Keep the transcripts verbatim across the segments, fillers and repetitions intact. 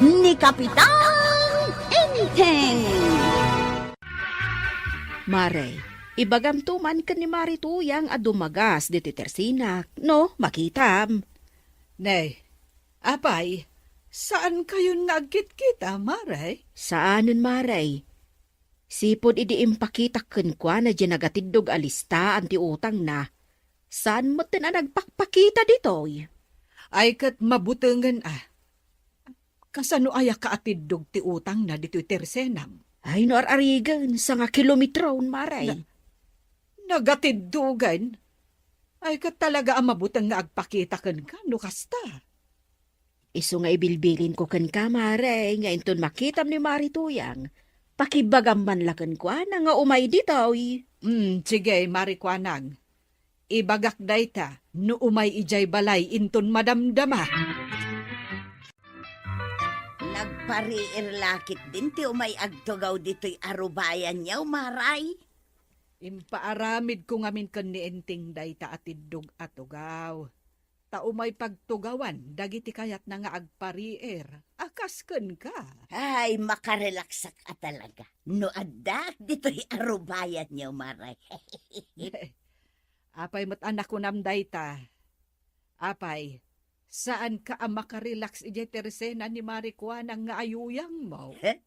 ni Kapitan Enteng. Mare, ibagamto man ken ni Mari Tuyang a dumagas ditoy tersenak, no, makitam. Nay, apay, saan kayon nga agkitkita, Mare? Saanen, Mare. Sipud idi impakitak kenkuana diay nagatiddog a listaan ti utangna, saan metten a nagpakpakita ditoy. Ay, ket mabutengen a. Kasano aya kaatiddog ti utangna ditoy tersenam? Ay, no ar-arigen, sanga kilometron, Mare. Na-, nagatiddogen? Ay, ket talaga a mabuteng nga agpakita kenka no kasta. Isu nga ibilbilinko kenka, Mare, nga inton makitam ni Mari Tuyang, pakibagam man la kenkuana nga umay ditoy. Mm, sige, Mari Kuanang. Ibagak dayta no umay idiay balay inton madamdama. Nagpariir la ketdin ti umay agtugaw ditoy a rubayan, Maray? Impaaramidko ngamin ken ni Enteng dayta a tiddog a tugaw. Ta umay pagtugawan dagiti kayatna nga agpariir a kas kenka. Ay, makarelaksak a talaga no addaak ditoy a rubayan, Maray. Apay met a nakunam dayta? Apay, saanka a makarelax idiay tersena ni Mari Kuanang nga ayuyangmo? He?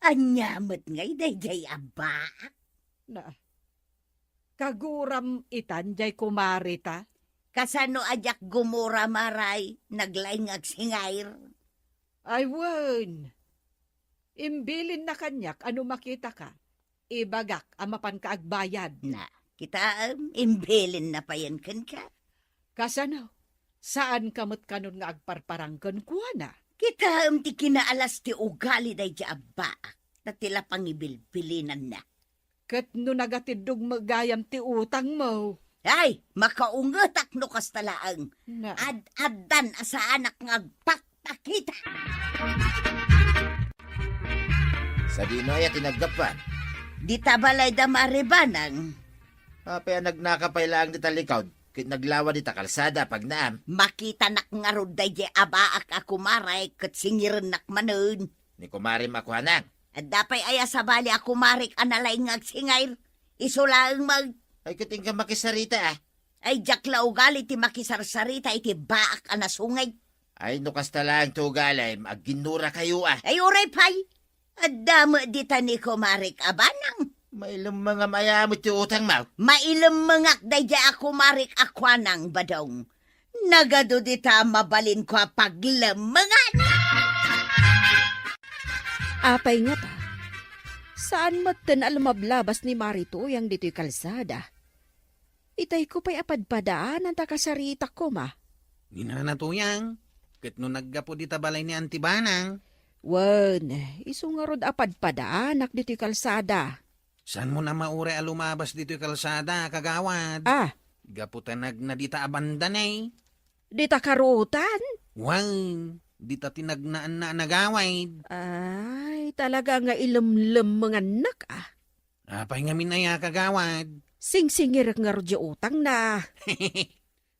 Ania met ngay daydiay a baak? Na, kaguram itan diay kumarita? Kasano a diak gumura, Maray? Naglaing nga agsingair. Ay, wen. Imbilinna kaniak a no makitaka, ibagak a mapanka agbayad. Na, kitaem, imbilinna payen kenka. Kasano? Saanka met kanon nga agparparang kenkuana? Kitaem ti kinaalas ti ugali daydiay a baak, ta ti la pangibilbilinanna. Ket no nagatiddog met gayam ti utangmo? Ay, makaungetak no kasta laeng. Na. Ad-addan a saanak nga agpakpakita. Sadino aya ti naggapuan? Dita balay da Mari Banang. Apay a nagnaka pay laeng dita likod, ket naglawa dita kalsada, pagnaam? Makitanak ngarud daydiay a baak a kumaray ket singirennak manen. Ni kumarem a Kuanang? Adda pay aya sabali a kumarek a nalaing nga agsingair? Isu laeng met. Ay, ket inka makisarita, a. Ay, diak la ugali ti makisarsarita iti baak a nasungit. Ay, no kasta laeng ti ugalim, agginnurakayo, a. Ay, uray pay. Adda met dita ni kumarek a Banang. Mailemmengam aya met ti utangmo? Mailemmengak daydiay a kumarek a Kuanang, Badong. Nagadu dita a mabalinko a paglemmengan. Apay ngata? Saan metten a lumablabas ni Mari Tuyang ditoy kalsada? Itayko pay a padpadaanan ta kasaritak koma. Ni Nana Tuyang, ket no naggapu dita balay ni Anti Banang? Wen, isu ngarud a padpadaanak ditoy kalsada. Saanmon a mauray a lumabas ditoy kalsada, kagawad? Ah. Gapu ta nagna dita a banda, ne. Dita karutan? Wen, dita ti nagnaanna a nagawid. Ay, talaga nga ilemlemmengannak, a. Apay ngamin aya, kagawad? Singsingirek ngarud diay utangna.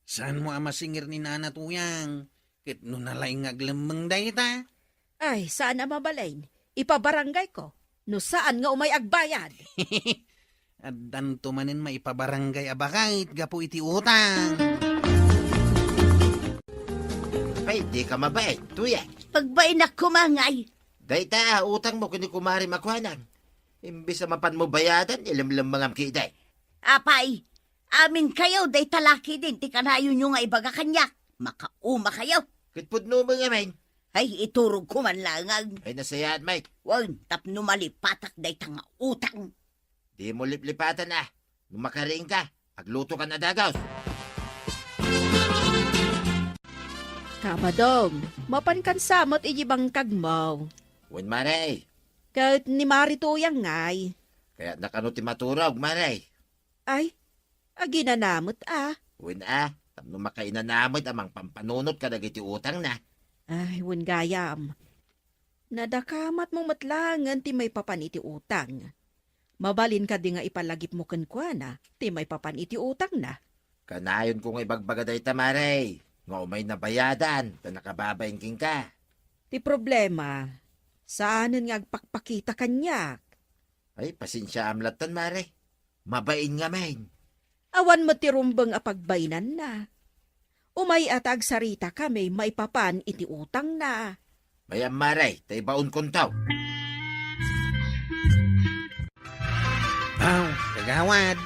Saanmo a masingir ni Nana Tuyang, ket no nalaing nga aglemmeng dayta? Ay, saan a mabalin. Ipabarangayko, no saan nga umay agbayad. Addanto manen maipabarangay a baket gapu iti utang. Apay, dika mabain, Tuyang. Pagbainak koma ngay. Dayta a utangmo ken ni kumarem a Kuanang. Imbes a mapanmo bayadan, ilemlemmengam ketdi. Apay, aminkayo dayta lakidin ti kanayonyo nga ibaga kaniak. Makaumakayo. Ket pudnomo ngamin. Ay, iturogko man laeng. Ay, nasayaat met. Wen, tapno malipatak dayta nga utang. Dimo liplipatan, a. No makariingka, aglutokan a dagus. Ka Badong, mapankan sa met iti bangkagmo. Wen, Mare. Ket ni Mari Tuyang ngay. Kayatna kano ti maturog, Mare. Ay, aginana met, a. Wen, a, tapno makainana met a mangpampanunot kadagiti utangna. Ay, wen gayam. Nadakamatmo met laengen ti maipapan iti utang. Mabalin kadi nga ipalagipmo kenkuana ti maipapan iti utangna? Kanayonko nga ibagbaga dayta, Mare, nga umayna bayadan ta nakababain kenka. Ti problema, saanen nga agpakpakita kaniak. Ay, pasensiaam lattan, Mare. Mabain ngamin. Awan met ti rumbeng a pagbainanna. Umay-a ta agsaritakami maipapan iti utangna. Mayam, Mare, ta ibaonkonto. Aw, kagawad,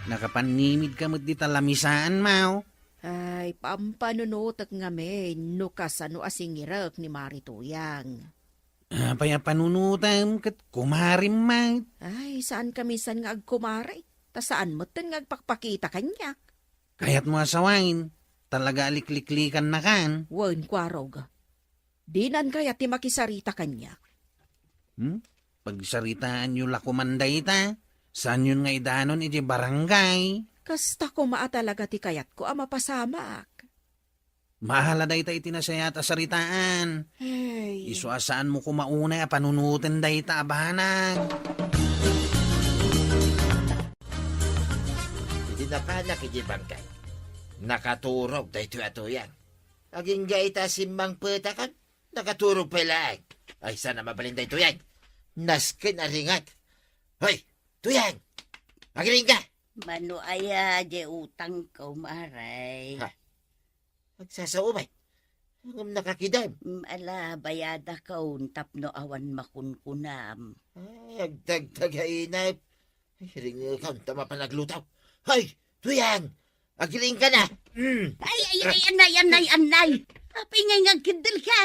nakapannimidka met dita lamisaan, maw? Ay, pampanunotek ngamin no kasano a singirek ni Mari Tuyang. Apay a panunotem ket kumarim met? Ay, saan ka minsan nga agkumare, ta saan metten nga agpakpakita kaniak. Kayatmo a sawaen, talaga a likliklikannakan? Wen, Kuarog. Dinan kayat ti makisarita kaniak. Hmm? Pagsaritaanyo la koman dayta. Saanyon nga idanon iti barangay? Kasta koma a talaga ti kayatko a mapasamak. Maala dayta iti nasayaat a saritaan. Hey. Isu a saanmo koma unay a panunoten dayta a banag. Idi napanak iti bangkay, nakaturog daytoy a Tuyang. Agingga ita simmangpetakon, nakaturog pay laeng. Ay, saan a mabalin daytoy, ay. Nasken a ringat. Hoy, Tuyang! Agiringga! Mano aya, di utangko, Mare? Ha? Agsasao, bay. Ngem nakakidem. Mm, ala, bayadakon tapno awan makunkunam. Ay, agtagtagainep. Ay, ringekon ta mapan agluto. Hoy, Tuyang! Agiring ka na! Mm. Ay, ay, ay, anay, anay, anay! Apay ngay nga agkiddel ka?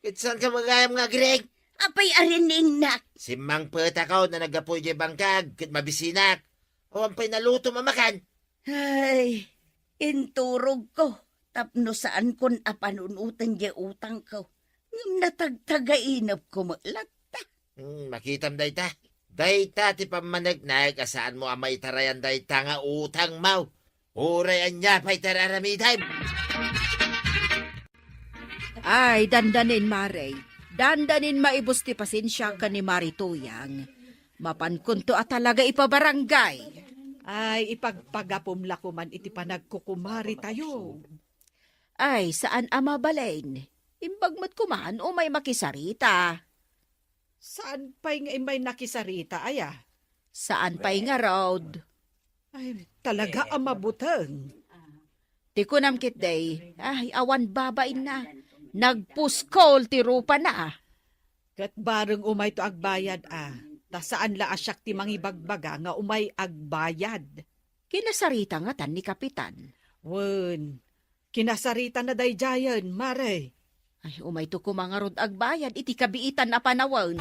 Ket saan ka magayam nga agiring? Apay ariningnak? Simmangpetakon a naggapu idiay bangkag ket mabisinak. Awan pay nalutom a makan. Ay, inturogko tapno saankon a panunoten diay utangko. Ngem natagtagainepko met latta. Hmm, makitam dayta. Dayta ti pammaneknek a saanmo a maitarayan dayta nga utangmo. Uray ania pay ti ar-aramidem. Ay, dandanin, Mare. Dandanin maibus ti pasensiak ken ni Mari Tuyang. Mapankonto a talaga ipabarangay. Ay, ipagpagapom la koman iti panagkukumaritayo. Ay, saan a mabalin. Imbag met koman umay makisarita. Saan pay nga immay nakisarita, aya? Saan pay ngarud? Ay, talaga a mabuteng. Ti kunam ketdi, ay, awan babainna. Nagpuskol ti rupana. Ket bareng umayto agbayad a, ta saan la a siak ti mangibagbaga nga umay agbayad. Kinasarita ngatan ni Kapitan. Wen, kinasaritana daydiayen, Mare. Ay, umayto koma ngarud agbayad iti kabiitan a panawen.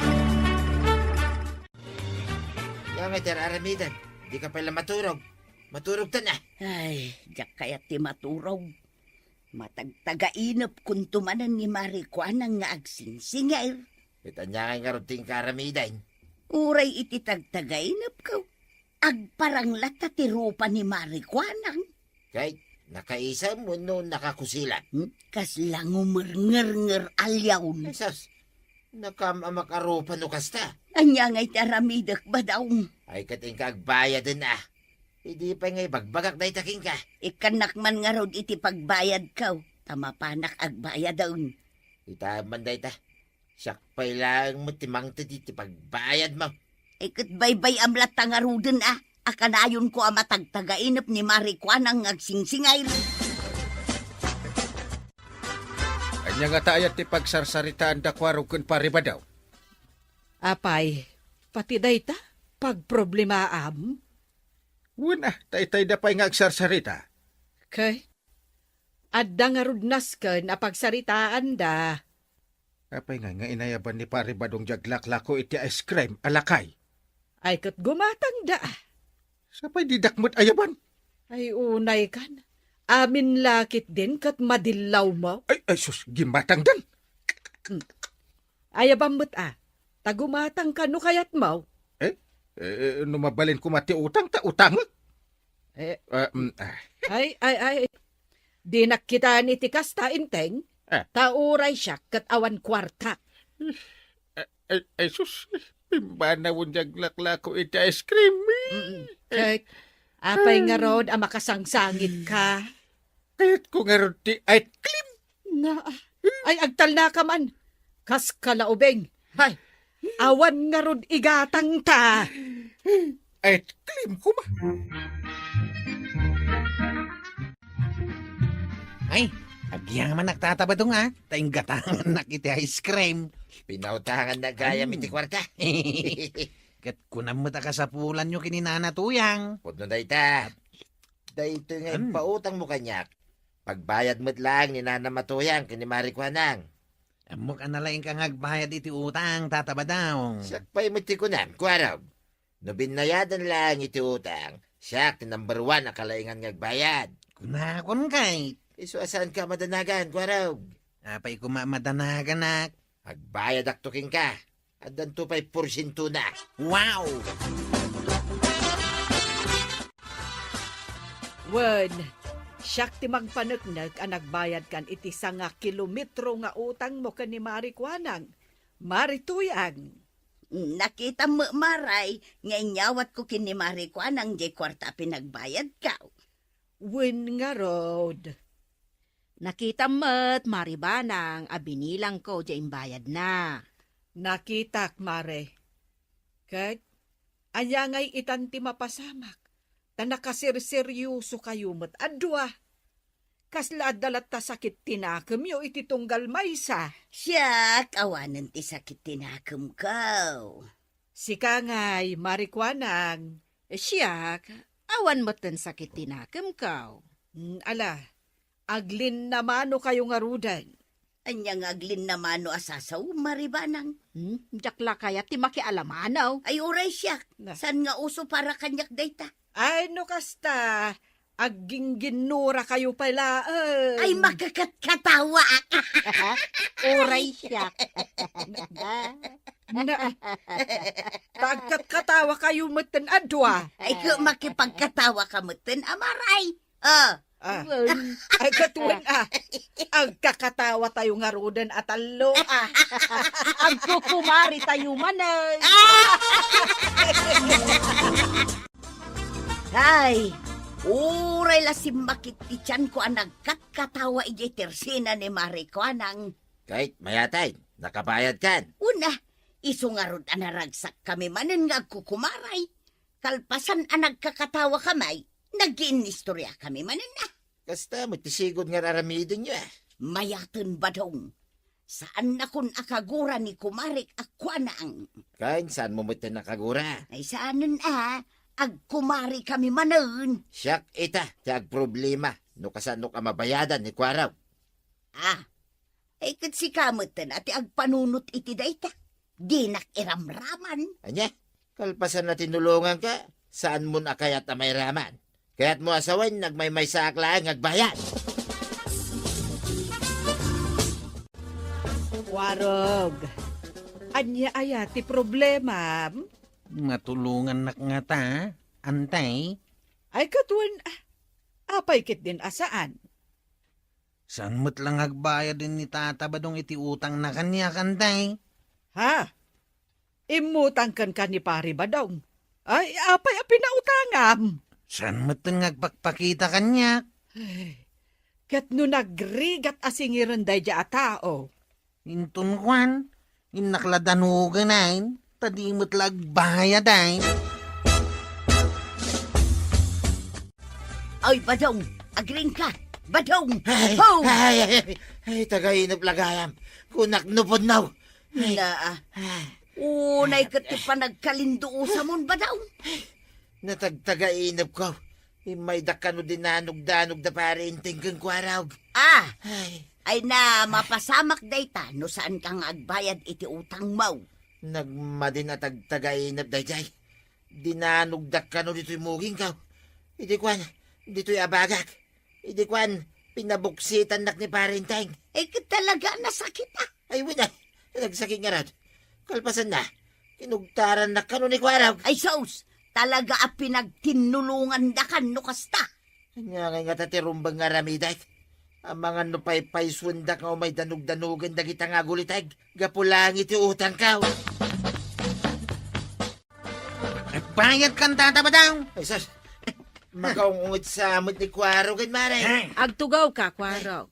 Ania ngay ti ar-aramidem? Dika pay la maturog. Maturogtan a. Ay, diak kayat ti maturog. Matagtagainepkonto manen ni Mari Kuanang nga agsingsingir. Ket ania ngay ngarud ti inka aramiden? Uray iti tagtagainepko, agparang latta ti rupa ni Mari Kuanang. Kay, nakaisem wenno nakakusilan? Hmm? Kasla ngumerngernger a liawn. Ay, sus, nakaam-amak a rupa no kasta. Ania ngay ti aramidek, Badong? Ay, ket inka agbayaden a. Idi pay nga ibagbagak dayta kenka. Ikkannak man ngarud iti pagbayadko, ta mapanak agbayaden. Itaem man dayta. Siak pay laeng met ti mangted iti pagbayadmo. Ay, ket baybay-am latta ngaruden a, a kanayonko a matagtagainep ni Mari Kuanang nga agsingsingir. Ania ngata aya ti pagsarsaritaanda, Kuarog ken Pari Badong? Apay, pati dayta, pagproblemaam? Wen a, ta itayda pay nga agsarsarita. Kay, adda ngarud nasken a pagsaritaanda. Apay ngay nga inayaban ni Pari Badong diay aglaklako iti ice cream a lakay? Ay, ket gumatangda. Sapay didak met ayaban? Ay, unay kan. Amin la ketdin ket madillawmo. Ay, ay, sus, gimatangdan. Hmm. Ayabam met a. Ta gumatangka no kayatmo. Eh? Eh, no mabalin koma ti utang, ta utangek. Eh. Ah, mm, ah. Ay, ay, ay. Dinak kitaen iti kasta, Enteng. Ah. Ta uray siak ket awan kuarta. Ay, ay, sus, pimbanawen diay aglaklako iti ice cream. Mm-mm. Ket, apay ngarud a makasangsangitka? Kayatko ngarud ti ice cream. Na, ay, agtalnaka man. Kas kalaubing. Hay! Awan ngarud igatangta. Et klim koma. Ay, agyamanak, Tata Badong, a, ta inggatangannak iti ice cream. Pinautangannak gayam iti kuarta. Ket kunam met a kasapulanyo ken ni Nana Tuyang. Pudno dayta. Daytoy nga impautangmo kaniak, pagbayad met laeng ni Nanam a Tuyang ken ni Mari Kuanang. Ammok a nalaingka nga agbayad iti utang, Tata Badong. Siak pay met ti kunam, Kuarog. No binnayadan laeng iti utang, siak ti number one a kalaingan nga agbayad. Kunakon kay. Isu a saanka a madanagan, Kuarog. Apay koma a madanaganak? Agbayadakto kenka. Addanto pay porsientona. Wow! Wen, siak ti mangpaneknek a nagbayadkan iti sanga kilometro nga utangmo ken ni Mari Kuanang, Mari Tuyang. Nakitam met, Maray, nga inyawatko ken ni Mari Kuanang diay kuarta a pinagbayadkaw. Wen ngarud. Nakitam met, Mari Banang, a binilangko diay imbayadna. Nakitak, Mare. Ket, ania ngay itan ti mapasamak? Ta nakaserseryosokayo met a dua. Kasla adda latta sakit ti nakemyo iti tunggal maysa. Siak, awanen ti sakit ti nakemko. Sika ngay, Mari Kuanang. Siak, awan metten sakit ti nakemko. Mm, ala, aglinnamanokayo ngaruden. Ania nga aglinnamano a sasaw, Mari Banang? Hmm, diak la kayat ti makialamano. Ay, uray siak. Na. Saan nga uso para kaniak dayta? Ay, no kasta, aggingginnurakayo pay laeng. Ay, makakatkatawa. Uray siak. Na, pagkatkatawakayo metten a dua. Ay, ku-, makipagkatawaka metten a Maray. Ah. Ah. Ay, ket wen, a. Agkakatawatayo ngaruden a tallo, a. Agkukumaritayo manen. Hay, uray la simmakit ti tianko a nagkatkatawa idiay tersena ni Mari Kuanang. Ket mayat, nakabayadkan? Una, isu ngarud a naragsakkami manen nga agkukumaray. Kalpasan a nagkakatawakami, nagiinnistoriakami manen a. Kasta met ti sigud nga ar-aramidenyo, a. Mayaten, Badong. Saannakon a kagura ni kumarik a Kuanang. Ken saanmo metten a kagura? Ay, saanen a, agkumarikami manen. Siak ita ti agproblema no kasaanok a mabayadan ni Kuarog. Ah, ay, ket sika metten a ti agpanunot iti dayta. Dinak iramraman. Ania? Kalpasan a tinulonganka, saanmon a kayat a mairaman. Kayatmo a sawen, nagmaymaysaak laeng nga agbayad. Kuarog, ania aya ti problemam? Matulongannak ngata, Antay? Ay, ket wen, a, apay ketdin a saan? Saan met la nga agbayad ni Tata Badong iti utangna kaniak, Antay? Ha? Immutang kenka ni Pari Badong? Ay, apay a pinautangam? Saan metten nga agpakpakita kaniak? Ay, ket no nagrigat a singiren daydiay a tao? Inton kuan, innak la danogen ay, ta di met la agbayad ay. Ay, Badong! Agriingka! Badong! Ay, Ho! Ay, ay, ay, ay, taga-inep la gayam. Kunak no pudno. Ay. Naa. Ay. Unay ket ti panagkalinduosamon, Badong. Natagtaga-inepko. Immaydak kano dinanogdanog da Pari Enteng ken Kuarog. Ah! Ay. Ay na, mapasamak dayta no saanka nga agbayad iti utangmo. Nagmadin a tagtaga-inep daydiay. Dinanogdak kano ditoy mugingko. Idi kuan, ditoy abagak. Idi kuan, pinabuksitannak ni Pari Enteng. Ay, ket talaga a nasakit, a. Ay, wen, a. Nagsakit ngarud. Kalpasanna, kinugtarannak kano ni Kuarog. Ay, sus! Talaga a pinagtinnulongandakan no kasta. Ania ngay ngata ti rumbeng nga aramidek? Amangan no paypaysuendak nga umay danogdanogen dagita nga aguliteg gapu laeng iti utangko. Agbayadkan, Tata Badong! Ay, sus! Makaung-unget sa met ni Kuarog, ay, Mare. Agtugawka, Kuarog.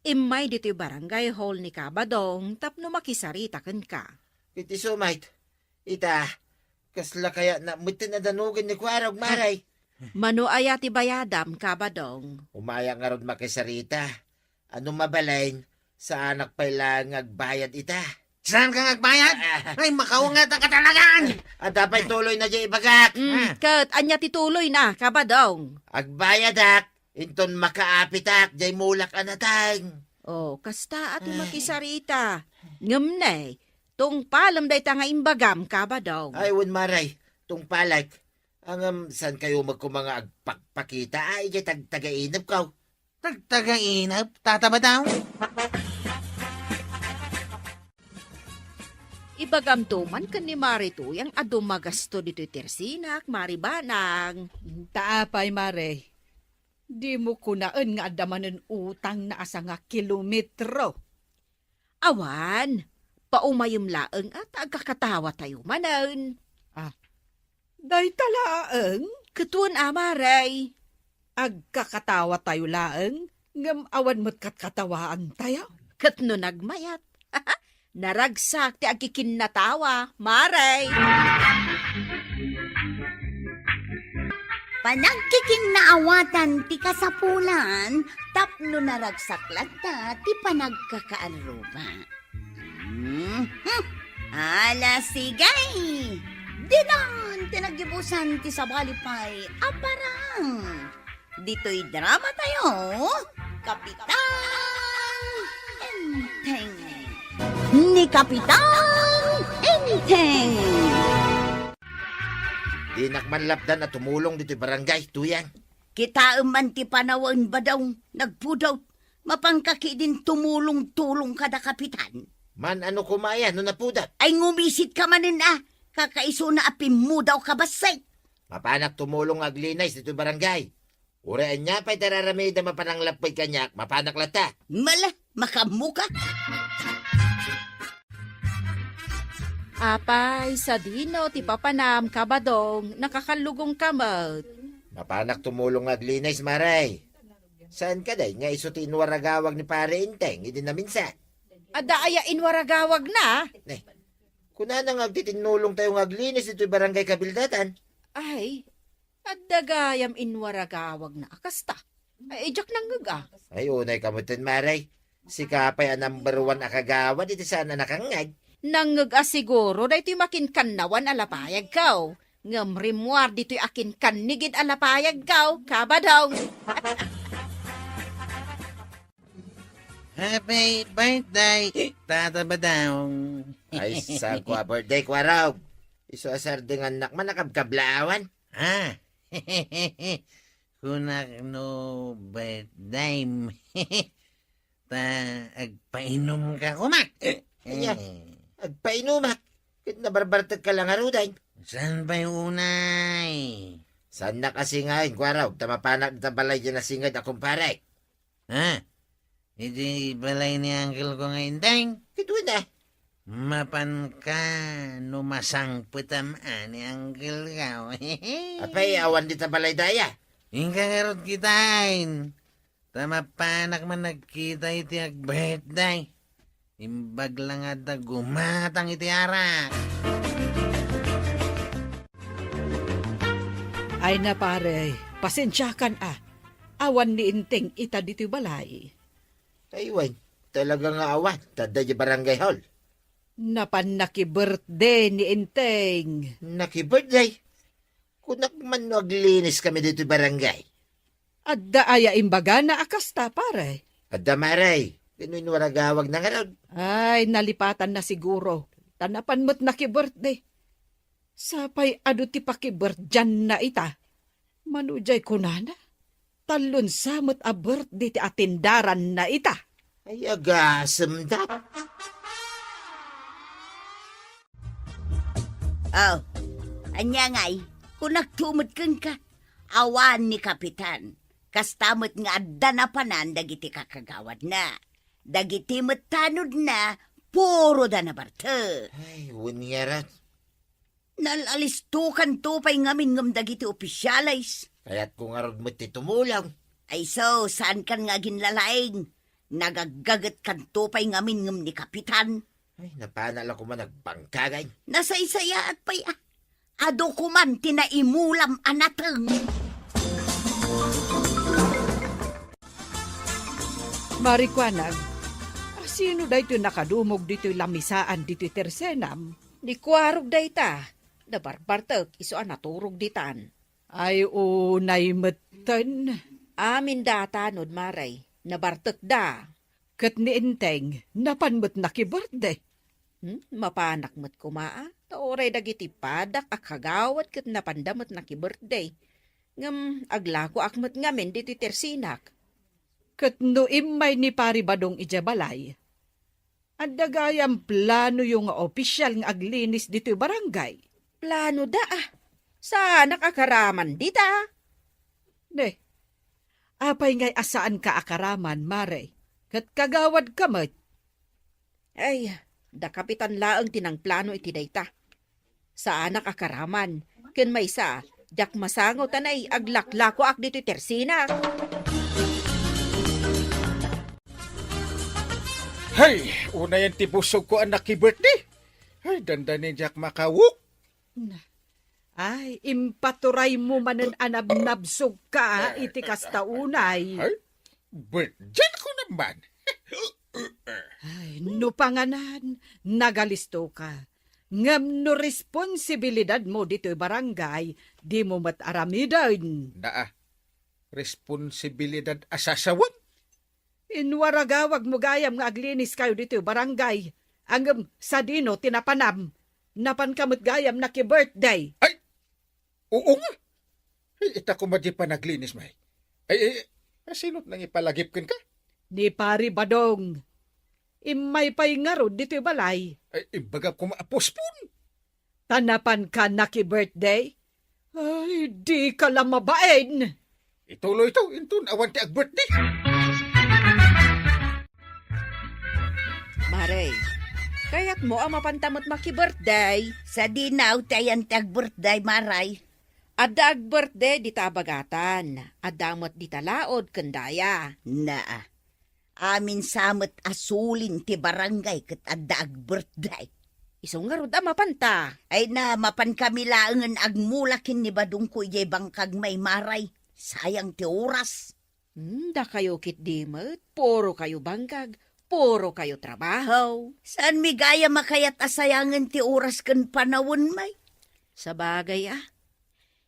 Immay ditoy barangay hall ni Kabadong tapno makisarita kenka. Iti sumait, ita, kasla kayatna metten a danugen ni Kuarog, Maray. Mano aya ti bayadam, Kabadong? Umayak ngarud makisarita. Ano mabalin, saanak pay laeng nga agbayad ita. Saan ka nga agbayad? Ah. Ay, makaungat ka talaga! Adda pay tuloy na di ibagak. Mm, Ah. ket ania ti tuloy na, Kabadong? Agbayadak, inton makaapitak, jay mulak a nateng. Oh, kasta a ti Ah. makisarita. Ngem ne, tungpalem dayta nga imbagam, Kabadong. Ay, wen, Maray, tungpalek. Ngem, saan kayo magkuma nga agpakpakita? Ay, jay tag-, tagainep ko. Tagtagainep, Tata Badong? Ibagamto man ken ni Mare Tuyang a dumagasto ditoy tersinak, Mare Banang. Ta apay, Mare? Dimo kunaen nga adda manen utang na asa nga kilometro. Awan, paumayem laeng a ta agkakatawatayo manen. Ah, dayta laeng? Ket wen a, Maray. Agkakatawatayo laeng, ngem awan met katkatawaantayo. Ket no nagmayat, naragsak ti agkikinnatawa, Maray. Panagkikinnaawatan ti kasapulan tapno naragsak latta ti panagkakaarruba. Mhm. Ala, sige! Ditan ti naggibusan ti sabali pay a parang. Ditoy drama tayo, Kapitan Enteng. Ni Kapitan Enteng. Dinak man lapdan a tumulong ditoy barangay, Tuyang. Kitaem man ti panawen, Badong, nagpudot. Mapanka ketdin tumulong-tulong kada kapitan. Man-ano koma aya no napudot? Ay, ngumisit ka manen a, kakaisuna a pimmudaw ka bassit. Mapanak tumulong nga aglinis ditoy barangay. Uray ania pay ti ar-aramidem a pananglaped kaniak, mapanak latta. Mala, makaammoka. Apay, sadino ti papanam, Kabadong, nakakallugongka met. Mapanak tumulong nga aglinis, Maray. Saan kadi nga isu ti inwaragawag ni Pare Enteng idi naminsan? Adda aya inwaragawagna? Ne, kunana nga agtitinnulongtayo nga aglinis ditoy barangay kabildatan. Ay, adda gayam inwaragawagna a kasta. Ay, diak nangngeg a. Ay, unay ka metten, Maray. Sika pay a number one a kagawad iti saan a nakangngeg. Nangngeg a siguro daytoy makinkannawan a lapayagko. Ngem rimmuar ditoy akinkannigid a lapayagko, Kabadong. Happy birthday, Tata Badong. Ay, saan ko a birthday, Kuarog? Isu a sardengannak man a kabkablaawan. Ah, kunak no birthday. Ta agpainumka koma. Ania? Eh. Agpainumak? Ket nabarbartekka la ngaruden. Saan pay unay? Saannak a singaen, Kuarog, ta mapanak dita balay diay nasinged a kumpare. Ha? Iti balay ni uncle ko nga Enteng? Ket wen a. Mapanka no masangpetam a ni uncle ko. Apay, awan dita balay daya? Inka ngarud kitaen. Ta mapanak man nagkita iti ag-birthday. Imbag la nga adda gumatang iti arak. Ay na, pare, pasensiakan a. Awan ni Enteng ita ditoy balay. Ay, wen, talaga nga awan. Ta adda diay barangay hall. Napan naki-birthday ni Enteng. Naki-birthday? Kunak man no aglinis kami ditoy barangay. Adda aya imbagana a kasta, pare? Adda, Mare. Ken no inwaragawagna ngarud? Ay, nalipatanna siguro. Ta napan met naki-birthday. Sapay adu ti pakibirthdayanna ita. Mano diay kunana? Tallon sa met a birthday ti atendaranna ita. Ay, agasem da. Oh, ania ngay? Kunakto met kenka, awan ni Kapitan. Kasta met nga adda napanan dagiti kakagawadna. Dagiti met tanodna, puro da nabartek. Ay, wen ngarud. Nal-alistokanto pay ngamin ngem dagiti opisyales. Kayatko ngarud met ti tumulong. Ay so, saankan nga aginlalaing? Nagaggagetkanto pay ngamin ngem ni Kapitan. Ay, napana la koma nagbangkagay. Nasaysayaat pay, a. Adu koman ti naimulam a nateng. Marikuanag, a, sino daytoy nakadumog ditoy lamisaan ditoy tersenam? Ni Kuarog dayta, nabarbartek isu a naturog ditan. Ay, unay metten. Amin da a tanod, Mare, nabartekda. Ket ni Enteng, napan met nakibirthday. Hmm, mapanak met koma, a. Ta uray dagiti padak a kagawad ket napanda met nakibirthday. Ngem aglakoak met ngamin ditoy tersinak. Ket no immay ni Pari Badong idiay balay, adda gayam planoyo nga opisial nga aglinis ditoy barangay? Planoda, a. Saanak a karaman dita. Ne, apay ngay a saanka a karaman, Mare? Ket kagawadka met. Ay, da Kapitan laeng ti nangplano iti dayta. Saanak a karaman, ken maysa, diak masango ta nay aglaklakoak ditoy tersinak. Hay, unayen ti busogko a naki-birthday. Hay, dandani diak makawok. Na, ay, impaturaymo manen a nabnabsogka iti kasta unay. Ay, birthday ko naman. Ay, no panganan, nagalistoka. Ngem no responsibilidadmo ditoy barangay, dimo met aramiden. Naa, responsibilidad a sasawen? Inwaragawagmo gayam nga agliniskayo ditoy barangay, ngem sadino ti napanam? Napanka met gayam naki-birthday. Ay! Oo nga. Ay, ita koma di panaglinis, may. Ay, ay, ay, sino't nangipalagip kenka? Ni Pari Badong. Immay pay ngarud ditoy balay. Ay, imbagak koma a postpone. Ta napanka naki-birthday? Ay, dika la mabain! Ituloy to, inton awan ti ag-birthday. Mare, kayatmo a mapanta met maki-birthday? Sadino ti ayan ti ag-birthday, Mare? Adda ag-birthday dita a bagatan, adda met dita laod ken daya. Naa. Amin sa met a sulin ti barangay ket adda ag-birthday. Isu ngarud a mapanta. Ay na, mapankami laengen agmula ken ni Badongko idiay bangkag, may, Mare. Sayang ti oras. Hmm, dakayo ketdi met, puro kayo bangkag, puro kayo trabaho. Saanmi gayam a kayat a sayangen ti oras ken panawen, may? Sabagay, a.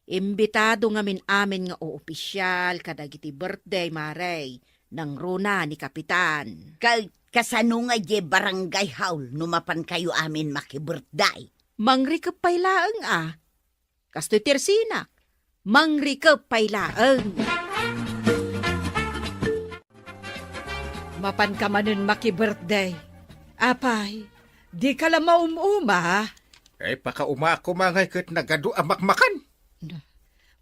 Imbitado ngamin amin nga oopisial kadagiti birthday, Mare, nangruna ni Kapitan. Ka-, kasano nga idiay barangay hall no mapankayo amin maki-birthday? Mangrikep pay laeng, a. Kastoy ti ersinak, mangrikep pay laeng. Mapanka manen maki-birthday. Apay, dika la maum-uma? Eh, pakauma koma ngay ket nagadu a makmakan.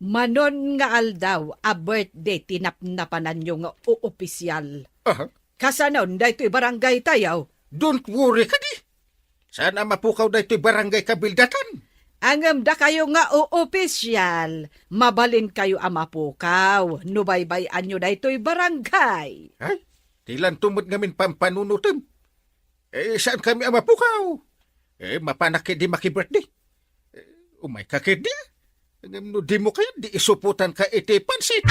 Manon nga aldaw a birthday ti napnapananyo nga oopisial. Aha. Kasanon daytoy barangay tayo? Don't worry kadi. Saan a mapukaw daytoy barangay kabildatan? Ngem dakayo nga oopisial, mabalinkayo a mapukaw no baybay-anyo daytoy barangay. Ay, dilanto met ngamin pampanunotem. Eh, saan kami a mapukaw? Eh, mapanak ketdi maki-birthday. Eh, umayka ketdi, a. Ngem no dimo kayat, di isupotanka iti pansit.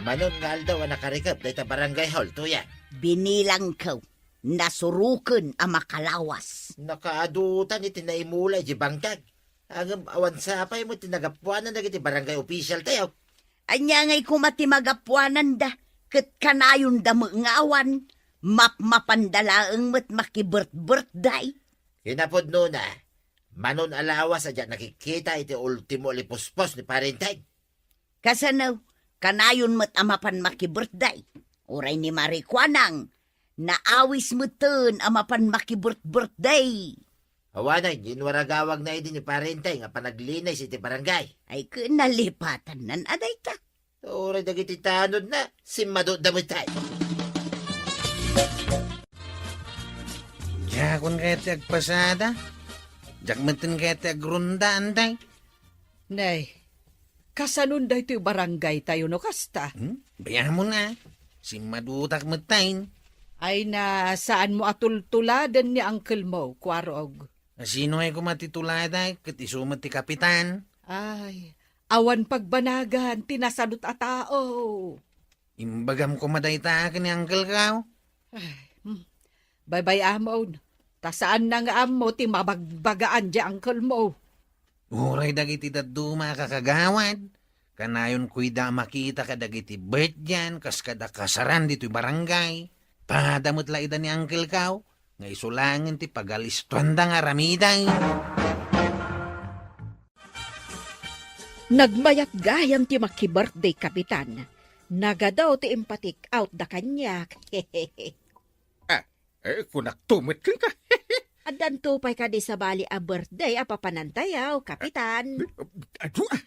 Manon nga aldaw a nakarikep dayta barangay hall, Tuya. Binilangko, nasuroken a makalawas. Nakaadutan iti naimula iti bangkag. Ngem awan sapay met ti nagapuanan dagiti barangay official tayo. Ania ngay koma ti magapuananda, ket kanayonda met nga awan, mapmapanda laeng met makibirtbirtday. Kinapudnona, manon a lawas a diak nakikita iti ultimo a lipuspos ni Pare Enteng. Kasano, kanayon met a mapan makibirtday. Uray ni Marikuanang, naawis metten a mapan makibirtbirtday. Awanen, inwaragawagna idi ni Pare Enteng a panaglinis iti barangay. Ay, ken nalipatannan a dayta. Uray dagiti tanodna, simmadutda met ay. Diakon kayat ti agpasada. Diak metten kayat ti agrunda, anday. Nay, Kasanon daytoy barangay tayo no kasta? Hmm? Bay-amon a. Simmadutak metten. Ay na, saanmo a tultuladen ni uncle mo, Kuarog? Sino ngay koma ti tuladak, ket isu met ti kapitan? Ay, awan pagbanagan ti nasadut a tao. Imbagam koma dayta ken ni uncle ko. Ay, hmm. Baybay-amon, ta saanna nga ammo ti mabagbagaan di uncle mo. Uray dagiti dadduma a kakagawad, kanayon koyda a makita kadagiti birthday-an kas kada kasaran ditoy barangay. Pada met la ida ni uncle ko, nga isu laengen ti pagalistuanda nga aramiden. Nagmayat gayam ti maki-birthday, Kapitan. Nagadu ti impatik out da kaniak. Ah, eh, kunakto met kenka. Addanto pay kadi sabali a birthday a papanantayo, Kapitan? Adu, ah.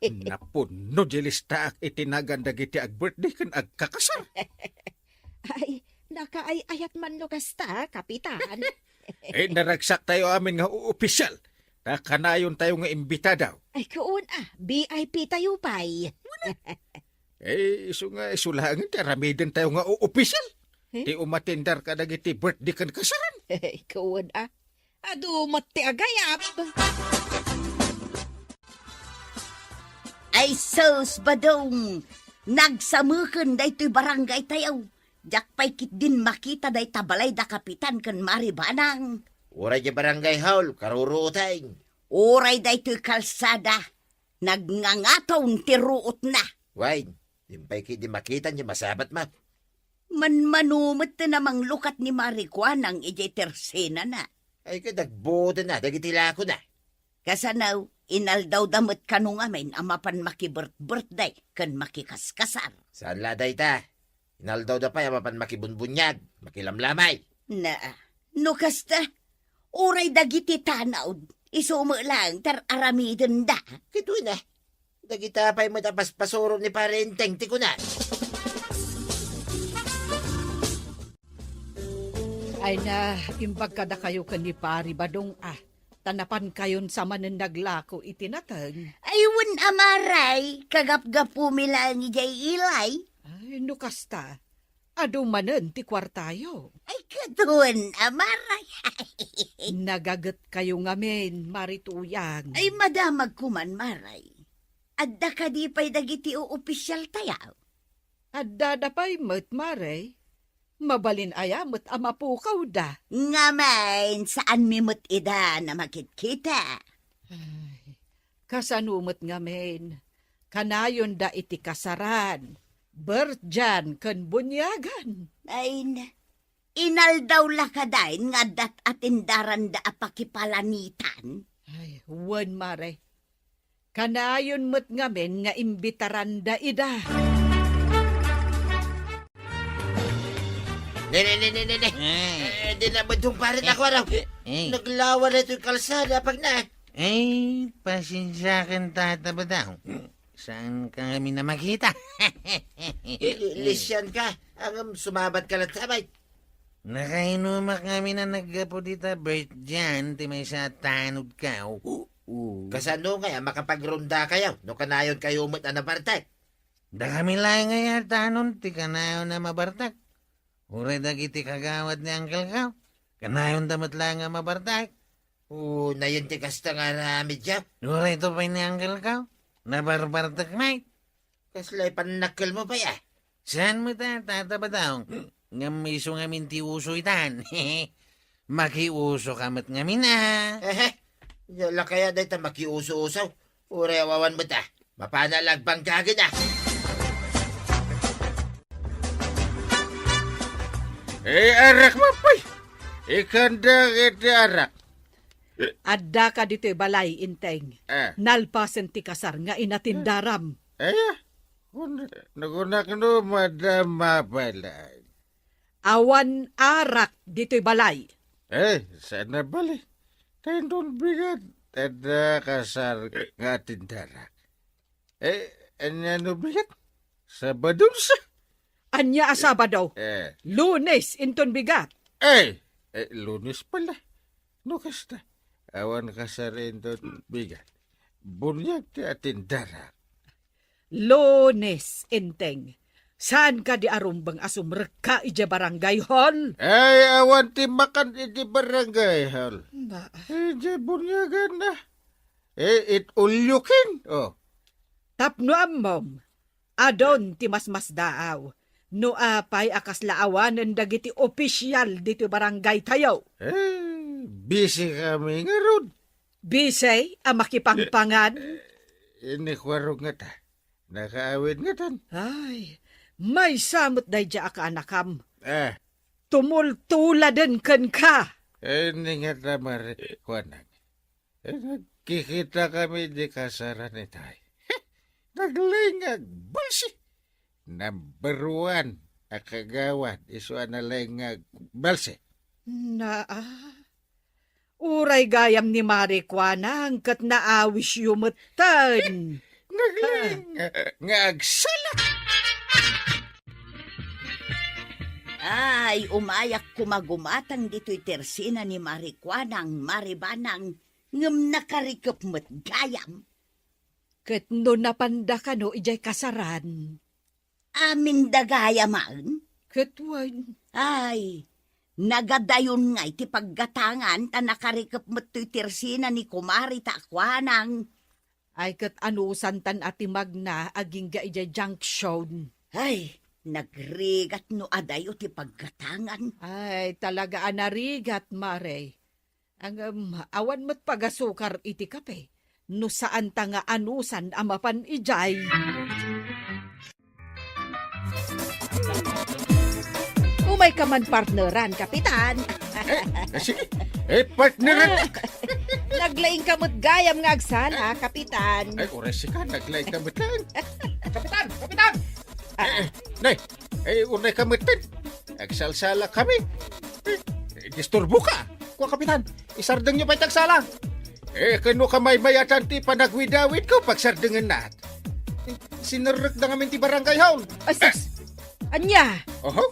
Napunno di listaak iti nagan dagiti ag-birthday ken agkakasar. Ay, nakaay-ayat man no kasta, Kapitan. Eh, naragsak tayo amin nga opisyal. Ta kanayon tayo nga imbitado. Ay, kuon a, V I P tayo pay. Eh, isu nga, isu laengen ti aramiden tayo nga opisyal. Eh? Ti umatindar kadagiti birthday ken kasaran. Ay, kuon a. Adu met ti agayab. Ay sus, Badong! Nagsameken daytoy barangay tayo. Diak pay ketdin makita dayta balay da Kapitan ken Mari Banang. Uray di barangay hall, karuruoten. Uray daytoy kalsada, nagngangaton ti ruotna. Wen, diak pay ketdi makita ti masabat met. Manmano met ti namanglukat ni Mari Kuanang idiay tersenana. Ay, kadagbutenna dagiti lakona. Kasano, inaldawda met kano ngamin a mapan makibert-birthday ken makikaskasar. Saan la dayta? Inaldawda pay a mapan makibunbuniag, makilamlamay. Naa, no kasta, uray dagiti tanod, isu met laeng ti ar-aramidenda. Ket wen a, dagita pay met a paspasuro ni Pare Enteng ti kuna. Ay na, imbag kadakayo ken ni Pari Badong a, ta napankayon sa manen naglako iti nateng. Ay, wen a, Maray, kagapgapumi laeng idiay ilay. Ay, no kasta, adu manen ti kuartayo. Ay, ket wen a, Maray. Nagagetkayo ngamin, Mari Tuyang. Ay, madamagko man, Maray. Adda kadi pay dagiti opisyaltayo? Addada pay met, Mare. Mabalin aya met a mapukawda? Ngamin, saanmi met ida a makitkita. Ay, kasano met ngamin? Kanayonda iti kasaran, bertdian, ken buniagan. Ay na, inaldaw la kadi nga adda atindaranda a pakipalanitan? Ay, wen, Mare. Kanayon met ngamin nga imbitaranda ida. Ne, ne, ne, ne, ne, ne. Eh. Eh, di na madung pare Eh. Ako, ano? Eh. Naglawa na ito'y kalsada, pag na. Eh, pasensiakan, Tata Badong. Saan ka ngamin a makita? Li-, lisian ka. Ang sumabat ka lang sabay. Nakainumak ngamin a naggapu dita birthday-an ti maysa a tanod ka. Oo. Kasano ngay a makapagrondakayo no kanayonkayo met a nabartek? Dakami laeng ngay a tanon ti kanayon a mabartek. Uray dagiti kagawad ni uncle ko, kanayonda met laeng a mabartek. O, nayon ti kasta nga aramidyo? Uray to pay ni uncle ko, nabarbartek met. Kasla pannakkelmo pay a? Saan met a, Tata Badong? Ngem isu ngamin ti uso itan. Makiuso ka met ngamin a. Ehe. Diak la kaya dayta makiuso-uso. Uray awan met a. Mapana la agbangkagen a. Eh, arak, mapay. Ikanda iti arak. Adda ka ditoy balay, Inteng. Ah. Nalpasen ti kasar nga inatindaram. Eh, kun-, nakunak no, madam, mabalay. Awan arak ditoy balay. Eh, saan a bali? Tayndon bigat, adda kasar nga atindarak. Eh, ania no bigat? Sabado sa. Ania a Sabado? Eh. Lunes inton bigat. Eh, eh, Lunes pala. No kasta, awan kasar inton bigat. Buniag ti atendarak. Lunes, Enteng. Saan kadi a rumbeng a sumrekka idiay barangay hall? Ay, awan ti makan iti barangay hall. Na, Idiay buniagan na. Eh, it ulyukin. Oh. Tapno ammom, adun ti masmasdaaw. No apay a kasla awanen dagiti opisyal ditoy barangay tayo. Eh, busy kami ngarud. Busy a makipangpangan? Eh, ni Kuarog ngata. Nakaawid ngatan. Ay, maysa met daydiay a kaanakam. Eh. Tumultuladen kenka. Eh, ni ngata, Mare Kuanang. Eh, nagkikita kami di kasaran itay. Naglaing nga agbalsi. Number one a kagawad, isu a nalaing nga agbalsi. Na, ah. Uray gayam ni Mare Kuanang ket naawisyo metten. Naglaing nga, nga agsala. Ay, umayak koma gumatang ditoy tersina ni Mare Kuanang, Mare Banang, ngem nakarikep met gayam. Ket no napanda kano idiay kasaran? Aminda gayam a? Ket wen. Ay, nagadayon ngay ti paggatangan ta nakarikep met toy tersina ni Kumari ta Kuanang. Ay, ket anusantan a ti magna agingga idiay junction. Ay, nagrigat no adayo ti paggatangan. Ay, talaga a narigat, Mare. Ngem, awan met pagasukar iti kape, no saanta nga anusan a mapan idiay. Umayka man, partneran, Kapitan. Eh, eh, sige. Eh, partneran. Ah, naglaingka met gayam nga agsala, Kapitan. Ay, uray sika, naglaingka met lang. Kapitan! Kapitan! Ah. Eh, eh, nay, eh, unay ka metten. Agsalsala kami. Eh, disturbo ka. Kua, Kapitan, isardengyo pay ti agsala. Eh, kano ka maymayatan ti panagwidawid ko, pagsardengennak. Eh, sinerrek da ngamin ti barangay hall. Ay, sus! Ania? Oho,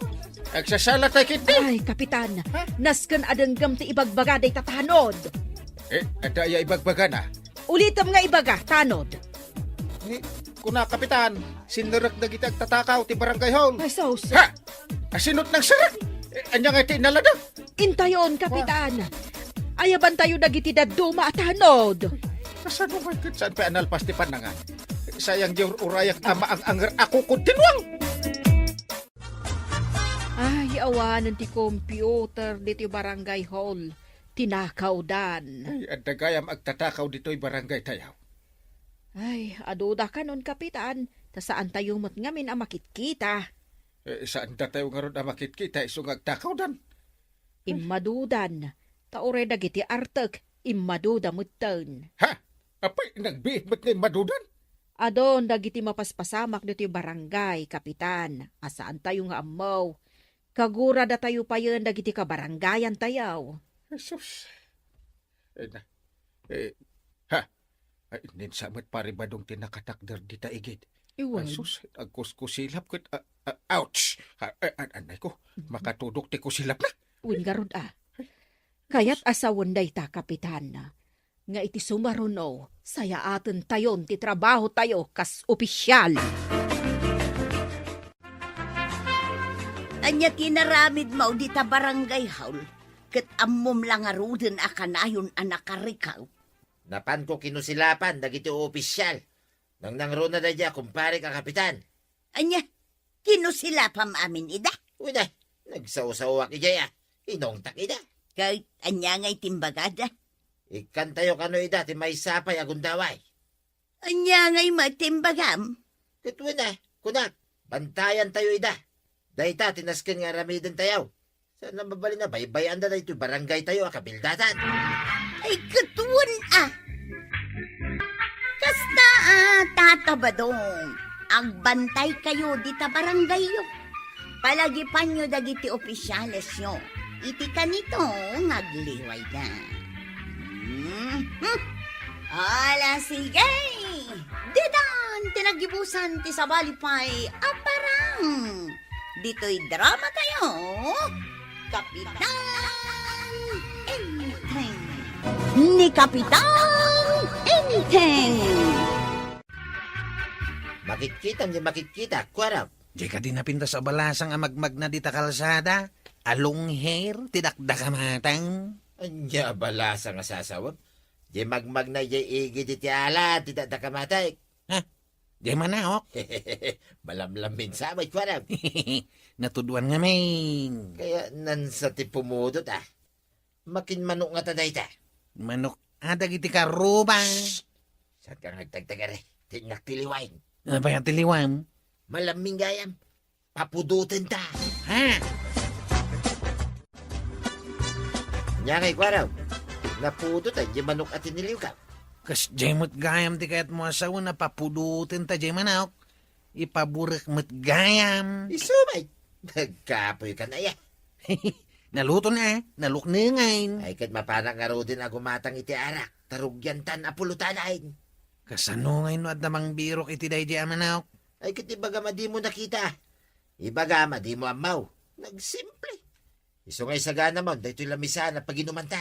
agsasala tay ket. Ay, Kapitan, Ha? nasken a denggem ti ibagbaga dayta tanod. Eh, adda aya ibagbagana? Ulitem nga ibaga, tanod. Ni, kuna, Kapitan, sinerrek dagiti agtatakaw ti barangay hall. Ay, sus. Ha? Asinot nang serrek? Eh, ania nga ti inalada? Intayon, Kapitan. Ayabantayo dagiti dadduma a tanod. Kasano man ket saan pay a nalpas ti pannangan? Sayang di ur-urayak a maang-anger a kukuntinuang. Ay, awanen ti computer ditoy barangay hall. Tinakawdan. Ay, adda gayam agtatakaw ditoy barangay tayo. Ay, aduda kanon, Kapitan, ta saantayo met ngamin a makitkita. Eh, saandatayo ngarud a makitkita isu nga agtakawdan? Immadudan, ta uray dagiti artek, immaduda metten. Ha? Apay, nagbiit met nga immadudan? Adun dagiti mapaspasamak ditoy barangay, Kapitan, a saantayo nga ammo. Kaguradatayo payen dagiti kabarangayantayo. Jesus. Eh, na, eh, ha? Ay, ninsa met Pari Badong ti nakatakder dita igid. Iwan. Ay, sus, agkuskusilap ket, ah, ah, ouch! Ah, ah, ah, anay ko, Mhm. makatudok ti kusilap na. Wen ngarud, ah. Ay, Kayat sus. a sawen dayta, Kapitan, nga iti sumaruno, sayaatentayon ti trabahotayo kas opisyal. Ania ti inaramidmo dita barangay hall? Ket ammom la ngaruden a kanayon a nakarikaw? Napanko kinusilapan dagiti opisyal. Nangnangruna daydiay a kumparek a kapitan. Ania? Kinusilapam amin ida? Uy, da, nagsawsawak idiay a. Inungtak ida. Ket ania ngay ti imbagada? Ikkantayo kano ida ti maysa pay a gundaway. Ania ngay met ti imbagam? Ket wen a, kunak, bantayantayo ida. Dayta ti nasken nga aramidentayo. Saan a mabalin a baybay-anda daytoy barangaytayo a kabildatan? Ay, ket wen a! Kasta a, Tata Badong, agbantaykayo dita barangayyo. Palagipanyo dagiti opisyalesyo. Iti kanito nga agliwayda. Mhm. Ala, sige! Ditan ti naggibusan ti sabali pay a parang ditoy dramatayo, Kapitan Enteng. Ni Kapitan Enteng. Makitkitam diay makitkita, kuarok. Diay kadi napintas a balasang a magmagna dita kalsada? A long hair ti dakdakamatang? Ania a balasang a sasawem? Diay magmagna diay igid iti ala ti dakdakamatek. Ha? Diay manaok? Malamlamin sa met, kuarok. Natuduan ngamin. Kayatnan sa ti pumudot, a. Makinmanok ngata dayta. Manok a dagiti karuba. Shh! Saanka nga agtagtagari? Ti innak ti liwam. Apay a ti liwam? Malammin gayam. Papudotenta. Ha? Ania ngay, kuarok? Napudot a diay manok a tiniliwka. Kasdiay met gayam ti kayatmo a sawen a papudotenta diay manok. Ipaburek met gayam. Isu met. Nagkapoykan aya. Naluton a, naluknengan. Ay, ket mapanak ngaruden a gumatang iti arak, ta rugiantan a pulotanan. Kasano ngay no adda mangbirok iti daydiay a manok? Ay, ket ibagam a dimo nakita. Ibagam a dimo ammo. Nagsimple. Isu nga isaganamon daytoy lamisaan a paginumanta.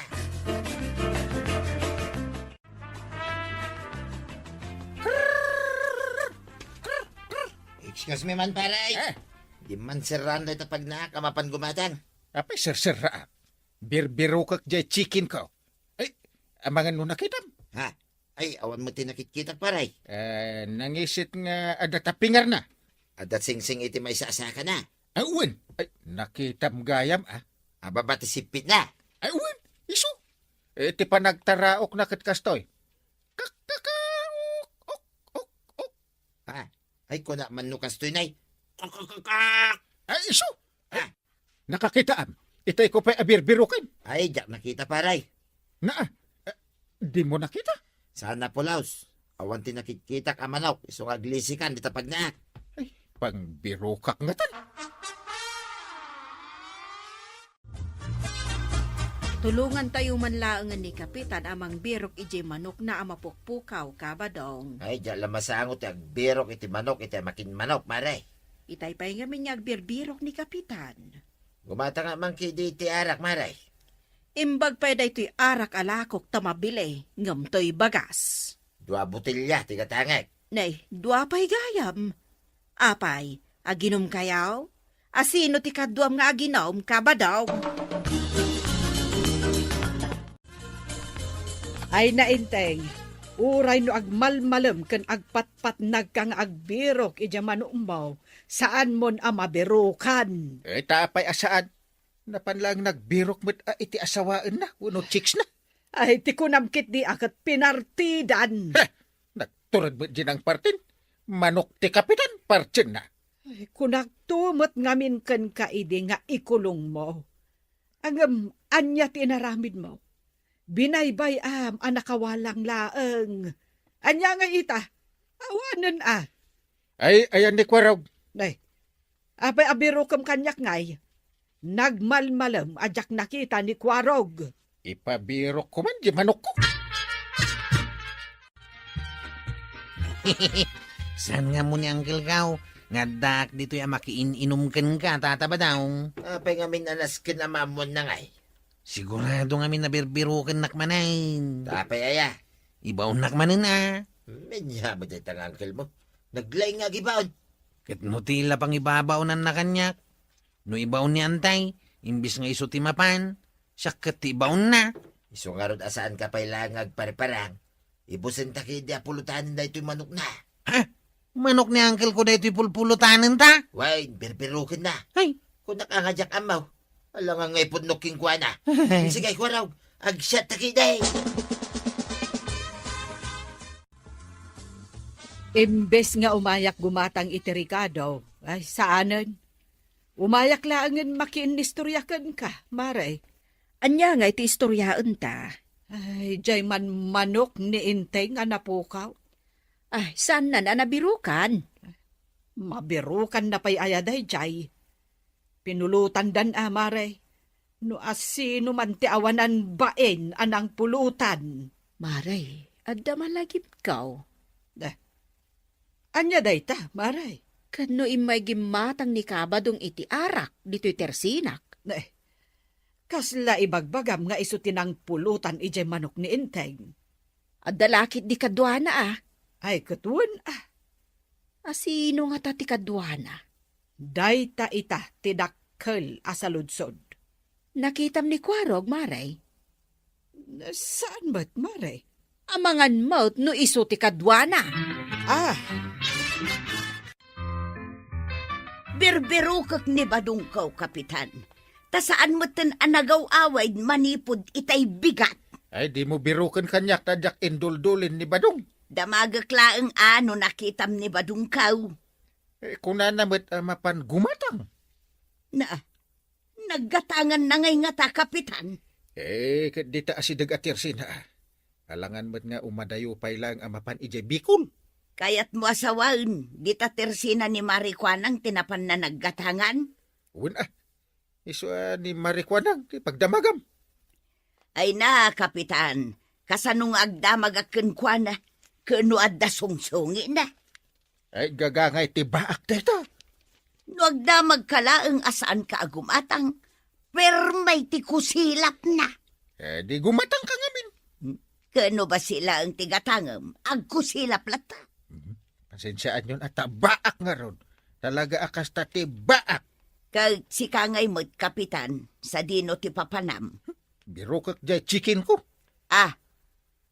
Excuse me man, pare. Ah? Di man serraan dayta pagnaak a mapan gumatang. Apay serserraak? Birbirokek diay chicken ko. Ay, amangan no nakitam? Ha? Ay, awan met ti nakitkitak, pare. Eh, nangisit nga adda tapingarna. Adda singsing iti maisasakana. Ay, wen. Ay, nakitam gayam, a. Ababa ti sippitna. Ay, wen. Isu. Eh, ti panagtaraokna ket kastoy. Kak, kak, kak, ok, ok, ok, ok. Ha? Ay, kuna man no kastoy, nay. Kak, kak, kak, kak. Ay, isu. Ha? Nakakitaam? Itay ko pay a birbiroken. Ay, diak nakita, pare. Naa, eh, dimo nakita? Saan a pulos. Awan ti nakitkitak a manok, isu nga aglisikan dita pagnaak. Ay, pangbirokak ngatan. Tulongantayo man laengen ni Kapitan a mangbirok idiay manokna a mapukpukaw, Kabadong. Ay, diak la masango ti agbirok iti manok iti makinmanok, mare. Itay pay ngamin nga agbirbirok ni Kapitan. Gumatangak man ketdi iti arak, mare. Imbag pay daytoy arak a lakok ta mabili, ngem toy bagas. Dua botelya ti gatangek. Nay, dua pay gayam. Apay, aginumkayo? A sino ti kaduam nga aginum, Kabadong? Ay, nainteng, uray no agmalmalem ken agpatpatnagka nga agbirok idiay manokmo, saanmon a mabirokan. Eh, ta apay a saan? Napan laeng nagbirok met a iti asawaenna wenno chicksna. Ay, ti kunam ketdi a ket pinartidan. Heh! Nagtured met diay nangpartin. Manok ti kapitan, partienna. Ay, kunakto met ngamin kenka idi nga ikulongmo. Ngem ania ti inaramidmo? Binaybay-am a nakawalang laeng. Ania ngay ita? Awanen a. Ay, ayan ni Kuarog. Nay, apay a birokem kaniak ngay? Nagmalmalem a diak nakita ni Kuarog. Ipabirokko man diay manokko. Saan nga ammo ni Uncle Kao nga addaak ditoy a makiin-inum kenka, Tata Badong? Apay ngamin a nasken a maammoanna ngay? Sigurado ngamin a birbirokennak manen. Apay aya? Ibaonnak manen a. Ania met dayta nga uncle mo? Naglaing nga agibaon. Ket no ti la pangibabaonanna kaniak? No ibaon ni Antay, imbes nga isu ti mapan, siak ket ti ibaonna. Isu ngarud a saanka pay laeng nga agparparang, ibusenta ketdi a pulotanen daytoy manokna. Ha? Manok ni uncle ko daytoy pulpulotanenta? Wen, birbirokenna. Ay. Kunak a nga diak ammo. Alangan nga ipudnok kenkuana. Sige, Kuarog, agsiatta ketdi. Imbes nga umayak gumatang iti rekado, ay, saanen. Umayak laengen makiinnistoria kenka, Mare. Ania ngay ti istoriaenta? Ay, diay man manok ni Inteng a napukaw. Ay, saanna a nabirokan? Mabirokanna pay aya daydiay? Pinulotandan a, Mare. No asino man ti awanan bain a nangpulotan. Mare, adda malagipkaw. Eh, ania dayta, Mare? Ket no immay gimmatang ni Kabadong iti arak ditoy tersinak? Eh, Kasla ibagbagam nga isu ti nangpulutan idiay manok ni Enteng? Adda la ketdi kaduana, a. Ay, ket wen, a. A, sino ngata ti kaduana? Dayta ita ti dakkel a saludsod. Nakitam ni Kuarog, Mare? Saan met, Mare? Amangan met no isu ti kaduana. Ah. Birbirokek ni Badongko, Kapitan. Ta saan metten a nagaw-awid manipud itay bigat. Ay, dimo biroken kaniak ta diak induldulin ni Badong. Damagek laeng a no nakitam ni Badongko. Eh, kunana met a mapan gumatang. Na, naggatangan na ngay ngata, Kapitan. Eh, ket dita asideg a tirsina, a. Alangan met nga umadayo pay laeng a mapan idiay Bicol. Kayatmo a sawen, dita tirsina ni Mare Kuanang ti napanna naggatangan? Wen, a. Isu a ni Mare Kuanang ti pagdamagam. Ay na, Kapitan, kasano nga agdamagak kenkuana, ken no adda sungsungina? Ay, gagangay ti baak dayta. No agdamagka laeng a saanka a gumatang, permay ti kusilapna. Eh, di gumatangka ngamin. Ken no basi laeng ti gatangem, agkusilap latta. Mhm. Pasensiaanyon a ta baak ngarud. Talaga a kasta ti baak. Ket sika ngay met, Kapitan, sadino ti papanam? Birokek diay chicken ko. Ah,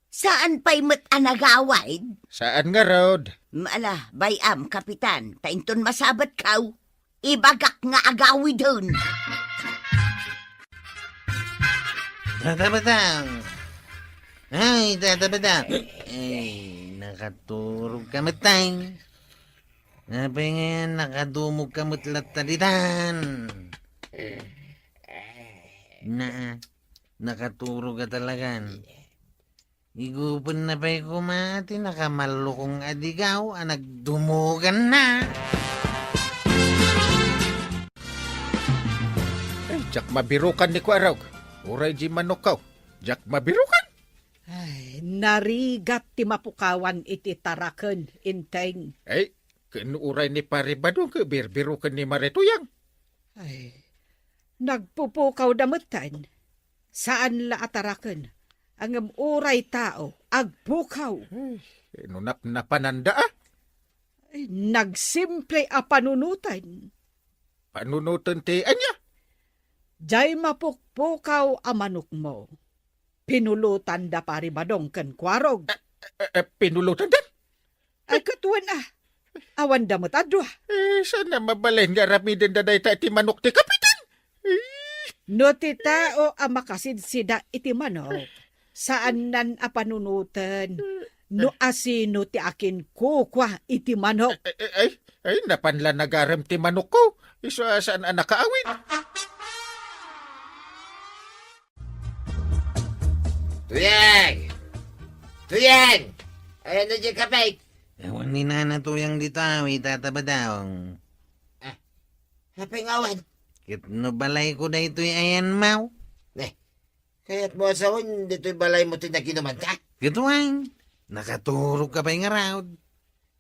saan pay met a nagawid? Saan ngarud? Ala, bay-am, Kapitan, ta inton masabatkaw, ibagak nga agawiden. Tata Badong! Ay, Tata Badong! Ay, nakaturogka met, tay. Apay ngay a nakadumogka met latta ditan? Na, nakaturogka talagan. Igupenna pay koma ti nakamallukong a digaw a nagdumoganna. Ay, diak mabirokan ni Kuarog. Uray di manokko. Diak mabirokan. Ay, narigat ti mapukawan iti taraken, Enteng. Ay, ken uray ni Pari Badong ket birbiroken ni Mare Tuyang. Ay, nagpupukawda metten. Saan la a taraken, ngem uray tao, agpukaw. Ay, no napnapananda, a? Ay, nagsimple a panunoten. Panunoten ti ania? Diay mapukpukaw a manokmo. Pinulotan da Pari Badong ken Kuarog. Eh, eh, eh, pinulotan da? Ay, ket wen, a. Awan da met a dua. Eh, saan a mabalin nga aramiden da dayta iti manok ti kapitan? Eh. No ti tao a makasidsida iti manok, saannan a panunoten no asino ti akinkukua iti manok. Eh, eh, ay, ay, napan la nagarem ti manokko. Isu a saan a nakaawid. Tuyeng! Tuyeng! Ayan na dyan, kapay! Awan ni Nana Tuyang dita, wi, Tata Badong. Ah, apay nga awan? Ket no balayko daytoy ayan, maw? Ne, kayatmo a sawen, ditoy balaymo ti naginuman ta? Ket wen, nakaturogka pay ngarud.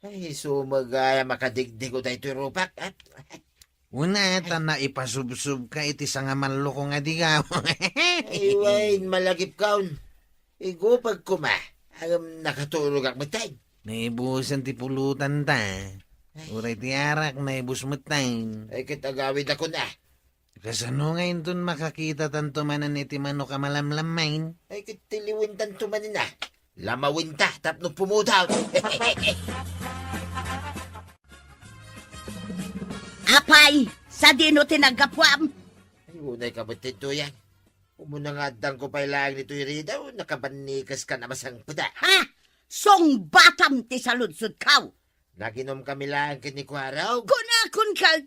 Ay, sumagaya makadigdigo daytoy rupak, a. Una, ta naipasubsobka iti sangamallukong a digaw. Ay, wen, malagipkon. Igupag koma, ngem nakaturogak metten. Naibusen ti pulutan ta. Ay. Uray ti arak, naibus metten. Ay, ket agawidakon, a. Kasano nga inton makakita tanto manen iti manok a malamlammain? Ay, ket tiliwen tanto manen, a. Lamawen ta tapno pumudot. Apay, sadino ti naggapuam? Ay, unay ka met, Tuyang. Umuna nga addangko pay laeng ditoy ridaw, nakabannikeskan a masangpet, a. Ha? Sungbatam ti saludsodko. Naginumkami laeng ken ni Kuarog. Kunakon ket,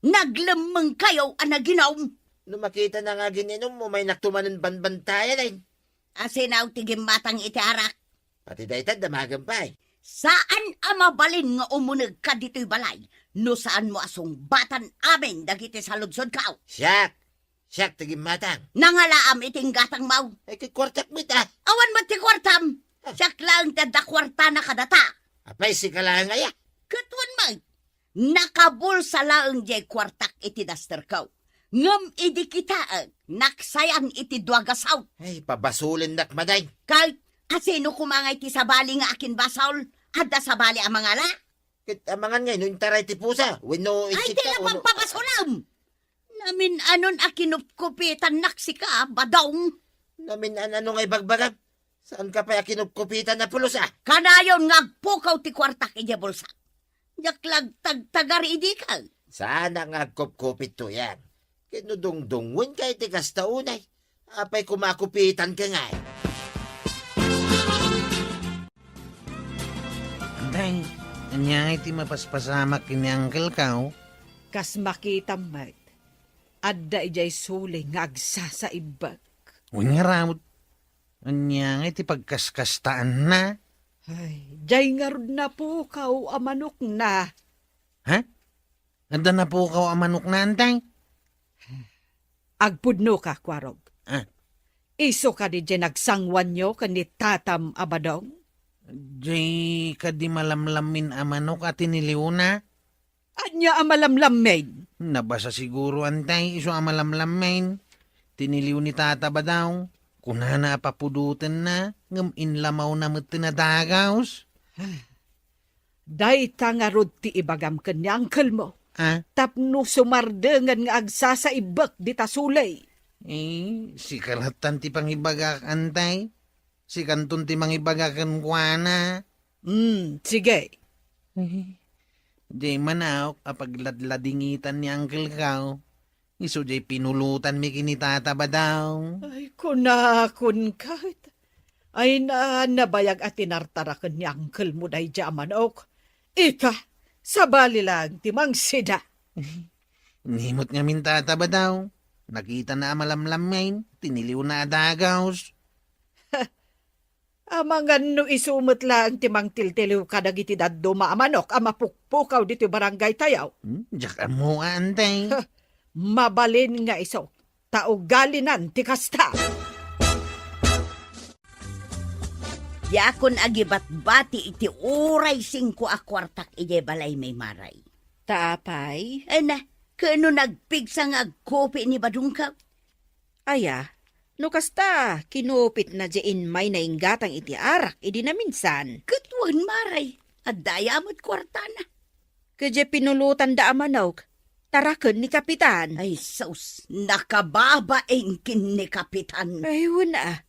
naglemmengkayo a naginum. No makitana nga agin-inum, umaynakto manen banbantayan, ay. Asinaw ti gimmatang iti arak? Pati dayta, damagem pay. Saan a mabalin nga umunegka ditoy balay no saanmo a sungbatan amin dagiti saludsodko. Siak, Siak ti gimmatang. Nangalaam iti inggatangmo. Ay, ket kuartak met, a. Awan met ti kuartam. Ah. Siak laeng ti adda kuartana kadata. Apay, sika laeng aya? Ket wen met, nakabulsa laeng diay kuartak iti dasterko. Ngem idi kitaek, naksayan iti dua gasaw. Ay, pabasolennak manen. Ket asino koma ngay ti sabali nga akinbasol? Adda sabali a mangala? Ket amangan ngay no intaray ti pusa, wenno Ay, insikta, ti wenno napagpabasolem! Namin-anon a kinupkupitannak sika, Badong. Namin-ano nga ibagbagam? Saanka pay a kinupkupitan a pulos, a? Kanayon nga agpukaw ti kuartak idiay bulsak. Diak la agtagtagar idi ka. Saanak nga agkupkupit, Tuyang. Ket no dungdungngoenka iti kasta unay, apay koma a kupitanka ngay? Antay, ania ngay ti mapaspasamak ken ni Uncle Kao? Kas makitam met, adda idiay suling nga agsasaibbek. Wen ngarud, ania ngay ti pagkaskastaanna? Ay, diay ngarud napukaw a manokna. Ha? Adda napukaw a manokna, Antay? Agpudnoka, Kuarog. Ah. Isu kadi diay nagsanguanyo ken ni tatam a Badong? Diay kadi malamlammin a manok a tiniliwna? Ania a malamlammin? Nabasa siguro, Antay, isu a malamlammin. Tiniliw ni Tata Badong. Kunana a papudotenna, ngem inlamawna metten a dagaws. Dayta ngarud ti ibagam ken ni uncle mo. Ah? Tapno sumardengen nga agsasaibbek dita suley. Eh, sika lattan ti pangibagak, Antay. Sikanton ti mangibaga kenkuana. Hmm, sige. Eh, di manok a pagladladingitan ni Uncle Kao. Isu diay pinulotanmi ken ni Tata Badong. Ay, kunakon ket. Ay na, nabayag a tinartaraken ni uncle mo daydiay a manok. Ita, sabali lang ti mangsida. Nimot ngamin, Tata Badong. Nakitana a malamlammin, tiniliwna a dagaws. Amangan no isu met laeng ti mangtiltiliw kadagiti dadduma a manok a mapukpukaw ditoy barangay tayo. Hmm, diak ammo, Antay. Mabalin nga isu, ta ugalinan ti kasta. Diakon agibatbati iti uray singko a kuartak idiay balaymi, Maray. Ta apay? Ay na, ken no nagpigsa nga agkupi ni Badong ka? Aya, no kasta, kinupitna diay immay nainggatang iti arak idi naminsan. Ket wen, Maray, adda aya met kuartana. Ket diay pinulotanda a manok, taraken ni Kapitan. Ay sus, nakababain ken ni Kapitan. Ay, wen a.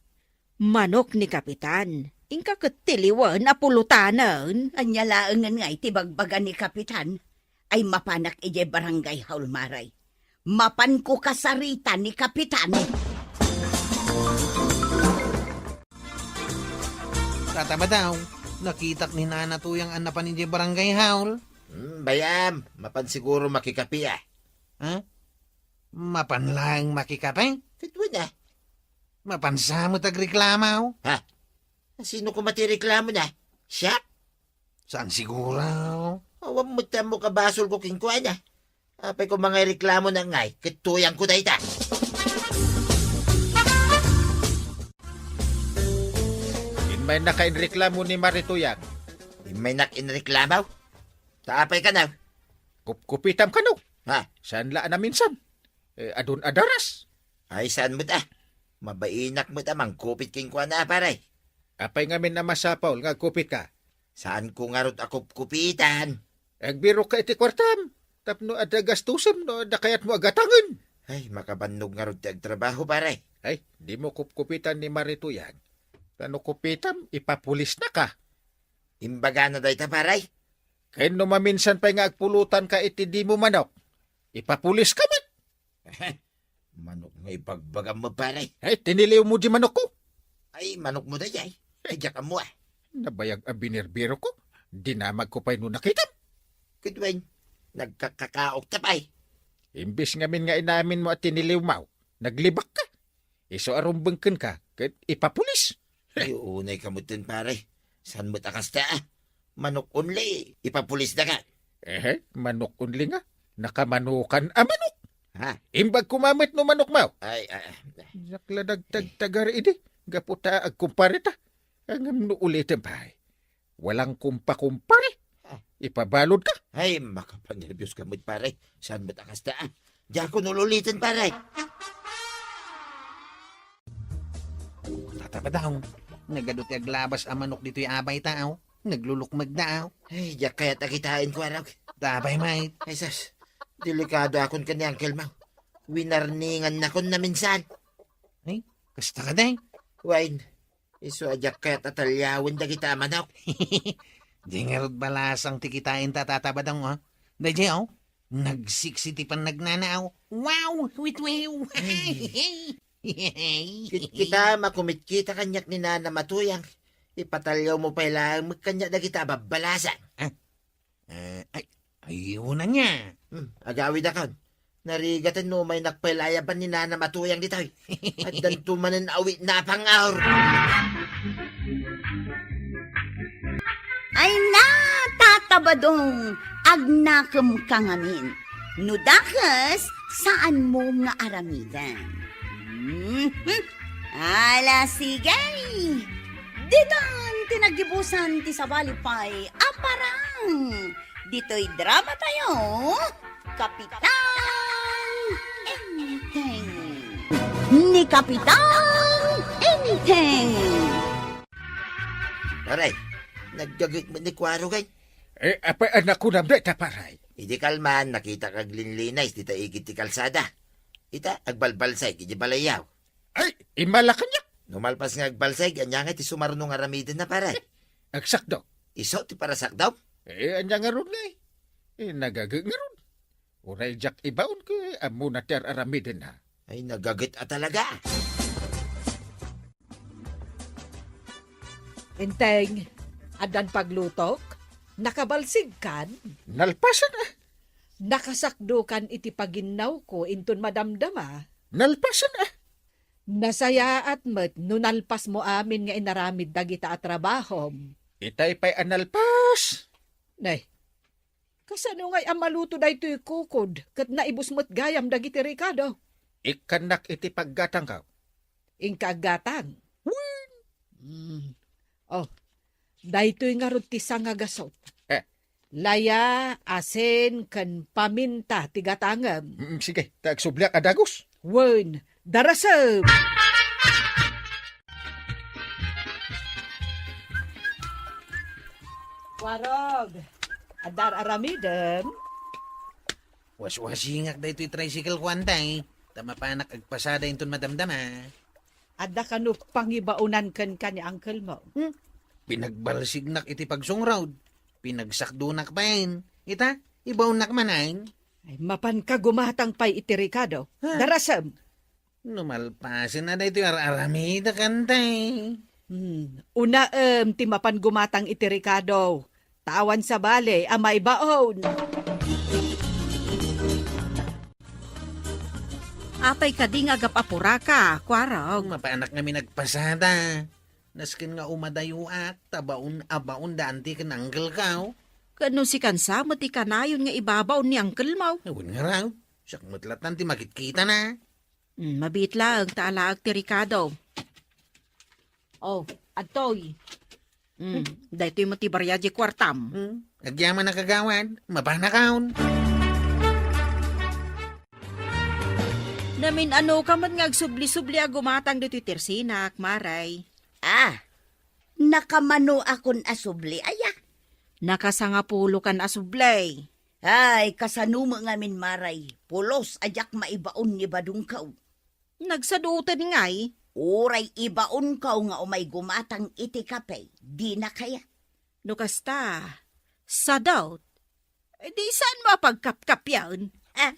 Manok ni Kapitan, inka ket tiliwen a pulotanen. Ania laengen nga iti bagbaga ni Kapitan? Ay mapanak idiay barangay hall, Maray. Mapanko kasarita ni Kapitan. Tata Badong, nakitak ni Nana Tuyang a napan idiay barangay hall. Hmm, bay-am, mapan siguro makikape, a. Ha? Mapan laeng makikape? Ket wen a. Mapan sa met agreklamo? Ha? Sino koma ti reklamona? Siak? Saan siguro? Awan met ti ammok a basolko kenkuana. Apay koma nga ireklamo na ngay, ket tuyangko dayta. Immaynaka inreklamo ni Mari Tuyang. Immaynak inreklamo? Ta apay kano? Kupkupitam kano? Ha? Saan la a naminsan? Eh, adun a daras. Ay, saan met a? Mabainak met a mangkupit kenkuana, pare. Apay ngamin a masapul nga agkupitka? Saanko ngarud a kupkupitan. Agbirokka iti kuartam, tapno adda gastusem no adda kayatmo a gatangen. Ay, makabannog ngarud ti agtrabaho, pare. Ay, dimo kupkupitan ni Mari Tuyang. Ta no kupitam, ipapulisnaka. Imbagana dayta, pare? Ken no maminsan pay nga agpulotanka iti dimo manok, ipapuliska met. Manok nga ibagbagam, pare. Ay, tiniliwmo di manokko. Ay, manokmo dayay. Ay, diak ammo, a. Nabayag a binirbirokko. Dinamagko pay no nakitam. Ket wen, nagkakakaokta pay. Imbes ngamin nga inaminmo a tiniliwmo, naglibakka. Isu a rumbeng kenka, ket ipapulis. Ay, unayka metten, pare. Saan met a kasta, a? Manok only, ipapulisdaka. Ehe, manok only nga. Nakamanokan a manok. Ha? Imbag koma met no manokmo. Ay, ay, ay. Diak la nagtagtagar idi. Gapu ta agkumpare ta. Ngem no ulitem pay. Walang kumpa-kumpare. Ah. Ipabaludka. Ay, makapanerbios ka met, pare. Saan met a kasta, a? Diakon ululiten, pare. Tata Badong, nagadu ti aglabas a manok ditoy abay ta, aw. Naglulukmegda, aw. Ay, diak kayat a kitaen, Kuarog. Tabay, mait. Ay, sus. Delikado akon ken ni Uncle Mau. Winarningannakon na minsan. Ay, kasta ka, day. Wen, isu a diak kayat a taliawen dagita a manok. Di ngarud balasang ti kitaen ta, Tata Badong, oh. Daydiay, oh. Nagsiksi ti pannagnana, oh. Wow! Witwiw! Ay. Kitkita, makumitkita kaniak ni Nana Matuyang. Ipataliawmo pay laeng met kaniak dagita a babbalasang. Ah? Eh, ay, ay, una niya. Hmm, agawidakon. Narigaten no umaynak pay layaban ni Nana Matuyang ditoy. Addanto manen awitna a pang-aur. Ay na, Tata Badong, agnakem ka ngamin. No dakes, saanmo nga aramiden. Mhm. Ala, sige. Ditan ti naggibusan ti sabali pay a parang. Ditoy drama tayo, Kapitan Enteng. Ni Kapitan Enteng. Pare, nagdagit met ni Kuarog ay. Eh, apay a nakunam dayta, pare? Idi kalman, nakita kag linlinay dita igid ti kalsada. Ita, agbalbalsay, iti balayyaw. Ay, imala kaniak. No malpas nga agbalsay, ania nga ti sumarno nga aramidenna, pare? Agsakdo. Isu ti parasakdom? Eh, ania ngarud ngay? Eh, nagaget ngarud. Uray diak ibaon ket ammona ti ar-aramidenna. Ay, nagaget a talaga. Enteng, addan paglutok? Nakabalsigkan? Nalpasen, ah. Nakasakdokan iti paginnawko inton madamdama. Nalpasen, ah. Nasayaat met no nalpasmo amin nga inaramid dagita a trabahom. Itay pay a nalpas. Nay, kasano ngay a maluto daytoy kukod ket naibus met gayam dagiti rekado? Ikkannak iti paggatangko. Inka aggatang? Wen. Mm. Oh, daytoy ngarud ti sangagasut. Eh. Laya, asin, ken paminta ti gatangem. Mm, sige, ta agsubliak a dagus. Wen, darasem! Warog, adda ar-aramidem? Waswasingak daytoy tricycle ko, antay, ta mapanak agpasada inton madamdama. Adda kano pangibaonan kenka ni uncle mo? Hmm? Pinagbalsignak iti pagsungrod. Pinagsakdonak pay. Ita, ibaonnak manen. Ay, mapanka gumatang pay iti rekado. Ha? Darasem. No malpasen a daytoy ar-aramidek, antay. Hmm, unaem ti mapan gumatang iti rekado. Ta awan sabali a maibaon. Apay kadi nga agap-apuraka, Kuarog? Mapanak ngamin agpasada. Nasken nga umadayoak, ta baon a baon da anti ken uncle ko. Ket no sikan sa met ti kanayon nga ibabaon ni uncle mo? Wen ngarud, siak met latta ti makitkitana. Hmm, mabiit laeng ta alaek ti rekado. Oh, adtoy. Hmm, daytoy met ti barias ti kuartam. Hmm, agyaman a kagawad, mapanakon. Namin-ano ka met nga agsubli-subli a gumatang ditoy tersinak, Maray. Ah, nakamano akon a subli, aya? Nakasangapulo kan a subli. Ay, kasano met ngamin, Maray? Pulos a diak maibaon ni badongko. Nagsaduted ngay? Uray ibaonko nga umay gumatang iti kape, dina kayat. No kasta, sadot. Eh, di saan mo a pagkapkapian? Ah,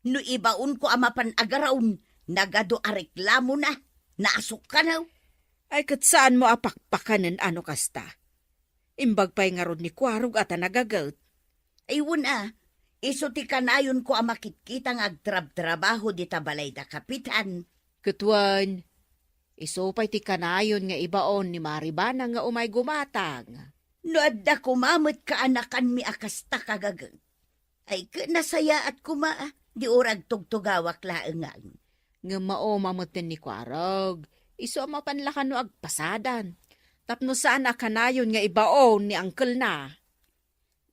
no ibaonko a mapan agarawon, nagadu a reklamona, naasukkan. Ay, ket saan mo a pakpakanen a no kasta? Imbag pay ngarud ni Kuarog a ta nagaget. Ay, wen a, isu ti kanayonko a makitkita nga agtrabtrabaho dita balay da Kapitan. Ket wen, isu pay ti kanayon nga ibaon ni Maribana nga umay gumatang. No adda koma met kaanakanmi a kasta, kagaget. Ay, ket nasayaat koma, ah, di uray agtugtugawak laeng. Ngem mauma met ni Kuarog, isu a mapan la kano agpasadan. Tapno saan a kanayon nga ibaon ni uncle na.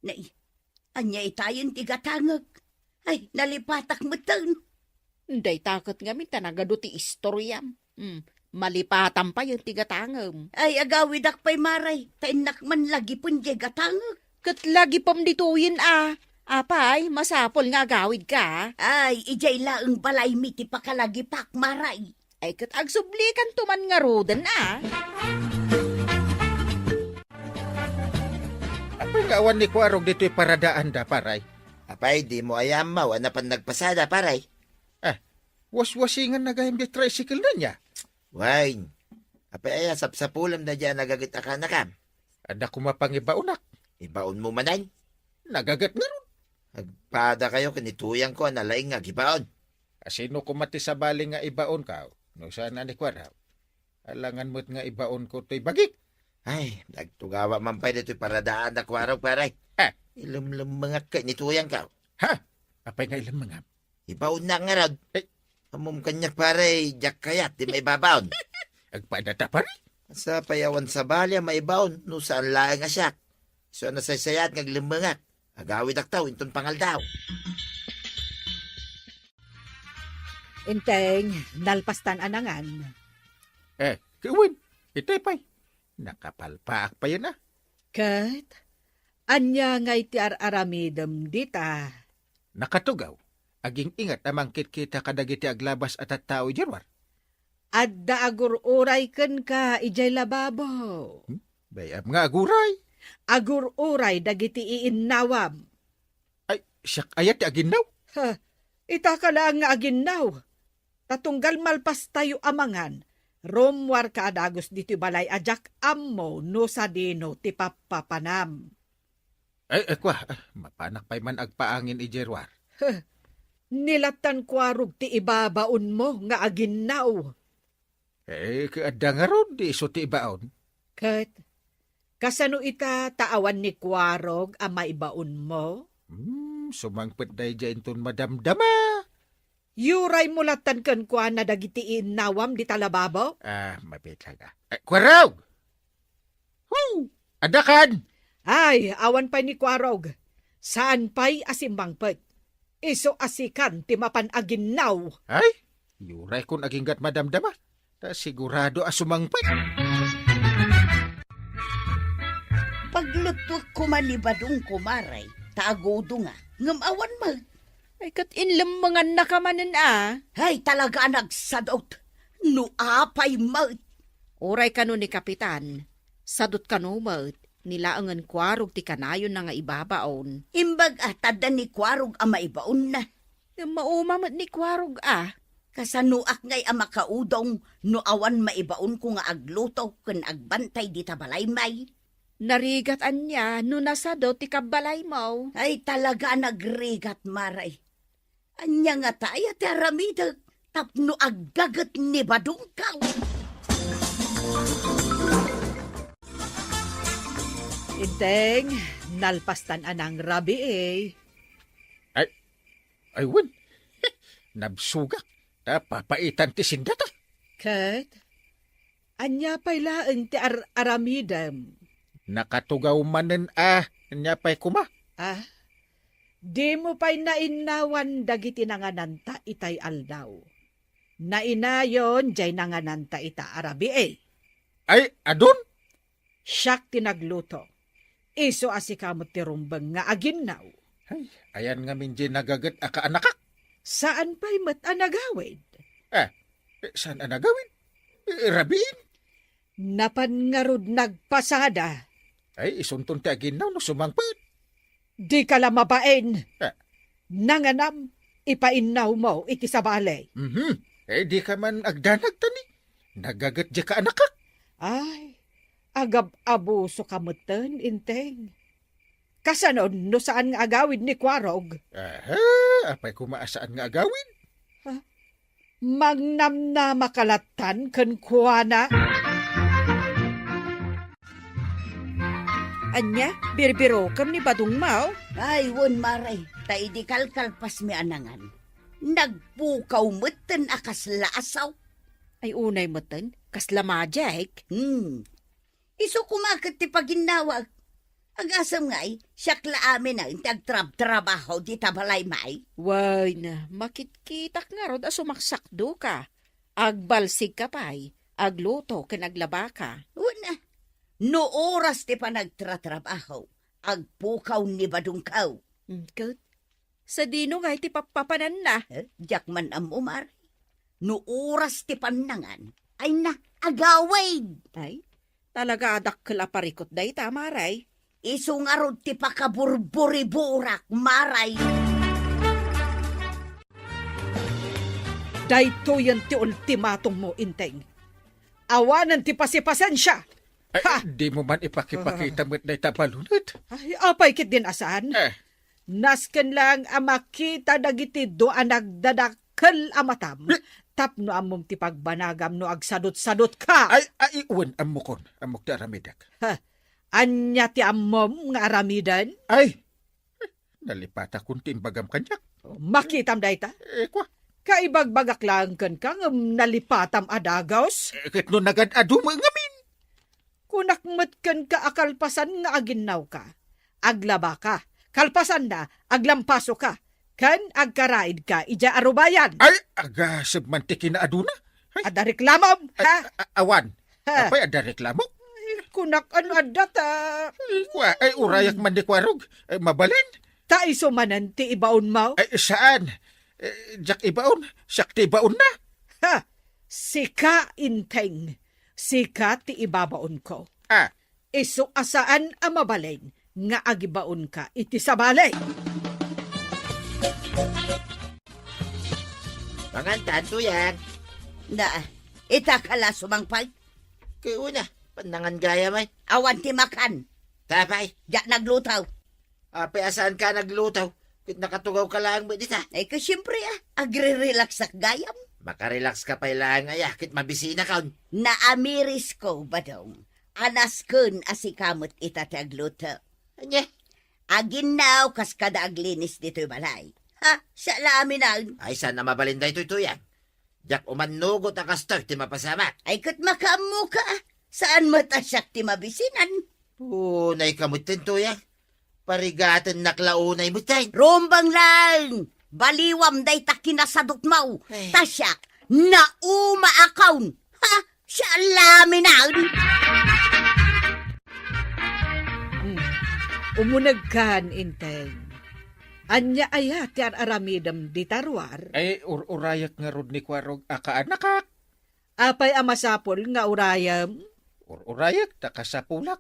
Nay, ania itayen ti gatangek? Ay, nalipatak metten. Dayta ket ngamin ta nagadu ti istoriam. Hmm, malipatam payen ti gatangem. Ay, agawidak pay, Maray, ta innak man lagipen diay gatangek. Ket lagipem ditoyen a. Apay, masapul nga agawidka. Ay, idiay laeng balaymi ti pakalagipak, Maray. Ay, ket agsublikanto man ngaruden a. Apay nga awan ni Kuarog ditoy paradaanda, paray? Apay, dimo aya ammo a napan nagpasada, paray? Ah, waswasinganna gayam diay tricycle-na nia. Wen, apay aya sapsapulam daydiay a nagaget a kaanakam? Adda koma pangibaonak. Ibaonmo manen? Nagaget ngarud. Agpadakayo ken ni tuyangko a nalaing nga agibaon. A, sino koma ti sabali nga ibaonkaw? No saan a ni Kuarog? Alangan met nga ibaonko toy bagik. Ay, nagtugawa man pay ditoy paradaanda, Kuarog, paray. Ha? Ilemlemmengak ken ni tuyangko. Ha? Apay nga ilemmengam? Ibaonnak ngarud. Eh. Ammom kaniak, paray, diak kayat ti maibabaon. Agpadata, pare? Sa pay awan sabali a maibaon, no saan laeng a siak. Isu a nasaysayaat nga aglemmengak. Agawidakto inton pangaldaw. Enteng, nalpastan a nangan. Eh, ket wen, itay pay. Nakapalpaak payen a. Ket, ania ngay ti ar-aramidem dita? Nakatugaw, aging-ingat a mangkitkita kadagiti aglabas a tattao idiay ruar. Adda agur-uray kenka idiay lababo. Hmm? Bay-am nga aguray. Agur-uray dagiti iinnawam. Ay, siak aya ti aginnaw? Ha, itaka laeng nga aginnaw. Ta tunggal malpastayo a mangan, rummuarka a dagus ditoy balay a diak ammo no sadino ti pappapanam. Ay, ay, kua, ah, mapanak pay man agpaangin idiay ruar. Huh, ni lattan Kuarog ti ibabaonmo nga aginnaw. Eh, ket adda ngarud, di isu ti ibaon. Ket, kasano ita ta awan ni Kuarog a maibaonmo? Hmm, sumangpet daydiay inton madamdama. Yuraymo lattan kenkuana dagiti iinnawam dita lababo? Ah, mapit lang, ah. Eh, Kuarog! Hu! Adda kan? Ay, awan pay ni Kuarog. Saan pay a simmangpet. Isu a sikan ti mapan aginnaw. Ay, yuray kon aginggat madamdama. Ta sigurado a sumangpet. Pagluttuek koma ni Badong, kumare, ta agudongak, ngem awan met. Ay, ket inlemmengannaka manen a. Ay, talaga a nagsadut. No apay met. Uray kano ni Kapitan, sadut kano met, ni laengen Kuarog ti kanayonna nga ibabaon. Imbag a ta adda ni Kuarog a maibaonna. Ngem mauma met ni Kuarog a. Kasanoak ngay a makaudong no awan maibaonko nga agluto ken agbantay dita balaymi? Narigat ania no nasado ti kabbalaymo? Ay, talaga a nagrigat, mare. Ania ngata aya ti aramidek tapno aggaget ni Badongko? Inteng, nalpastan a nangrabii. Ay, ay, wen. Nabsogak. Ta papaitan ti sindata. Ket, ania pay laeng ti ar-aramidem? Nakatugaw manen a, ania pay koma? Ah, dimo pay nainnawan dagiti nangananta itay aldaw. Nainayon diay nangananta ita a rabii. Ay, adun? Siak ti nagluto. Isu a sika met ti rumbeng nga aginnaw. Ay, ayan ngamin diay nagaget a kaanakak. Saan pay met a nagawid? Ah, eh, saan a nagawid? Eh, rabiin? Napan ngarud nagpasada. Ay, isunton ti aginnaw no sumangpet. Dika la mabain. Ah. Nanganam, ipainnawmo iti sabali. Mhm. Eh, dika man agdanag, ta ni nagaget diay kaanakak. Ay, agab-abusoka metten, Inteng. Kasano no saan nga agawid ni Kuarog? Aha, apay koma a saan nga agawid? Ha? Mangnamnamaka lattan kenkuana? Ania, birbirokem ni Badongmo? Ay, wen, mare, ta idi kalkalpasmi a nangan, nagpukaw metten a kasla asaw. Ay, unay metten, kasla magic? Hmm. Isu koma ket ti paginnawak. Agasem ngay, siak la amin a ti agtrabtrabaho dita balay, May. Wen, makitkitak ngarud a sumaksakdoka. Agbalsigka pay, agluto ken aglabaka. Wen, no oras ti panagtratrabaho, agpukaw ni badongko. Hmm, ket sadino ngay ti pappapananna? Eh, diak man ammo, Mare. No oras ti pannangan, ay na, agawid. Ay, talaga a dakkel a parikut dayta, Mare. Isu ngarud ti pakaburburiburak, Mare. Daytoyen ti ultimatummo, Inteng. Awanen ti pasipasensia. Ay, Ha! Di mo man ipakipakita met dayta balunet. Ay, apay ketdin a saan? Eh. Nasken laeng a makita dagiti dua a nagdadakkel a matam. Eh. Tapno ammom ti pagbanagam no agsadutsadutka. Ay, ay, wen, ammokon, ammok ti aramidek. Ha, ania ti ammom nga aramiden? Ay, nalipatakon ti imbagam kaniak. Makitam dayta? Eh, kua. Kaibagbagak laeng kenka ngem nalipatam a dagus? Eh, ket no nagad-adu met ngamin? Kunak met kenka a kalpasan nga aginnawka, aglabaka, kalpasanna, aglampasoka, ken agkaraidka idiay arubayan. Ay, agasem man ti kinaaduna. Ay. Adda reklamom, Ay, ha? a-, a-, awan. Ha? Apay, adda reklamok? Ay, kunak, ano adda ta? Ay, kua, ay, urayak man ni Kuarog. Ay, mabalin? Ta isu manen ti ibaonmo? Ay, saan? Eh, diak ibaon. Siak ti ibaonna. Ha! Sika, Inteng. Sika ti ibabaonko. Ah. Isu a saan a mabalin nga agibaonka iti sabali. Mangan tanto yan. Na, ita ka la sumangpay? Kay una, pannangan gayam ay. Awan ti makan. Tapay. Diak nagluto. Apay a saanka nagluto, ket nakatugawka laeng met dita. Ay, ket siempre, ah, agre-relaxak gayam. Makarelaxka pay laeng aya, ket mabisinakon. Naamirisko, Badong. Anasken a sika met ita ti agluto. Ania? Aginnaw kas kada aglinis ditoy balay. Ha? Siak la amin. Ay, saan a mabalin daytoy, Tuyang? Diak umannugot a kastoy ti mapasamak. Ay, ket makaammoka, ah. Saan met a siak ti mabisinan? Unay ka metten, Tuyang. Parigatennak la unay metten. Rumbeng laeng! Baliwam dayta kinasadutmo. Eh. Ta siak, nauma akon. Ha? Siak la amin. Hmm. Umunegkan, Inteng. Ania aya ti ar-aramidem dita ruar? Ay, ur-urayak ngarud ni Kuarog a kaanakak. Apay a masapul nga urayem? Ur-urayak ta kasapulak.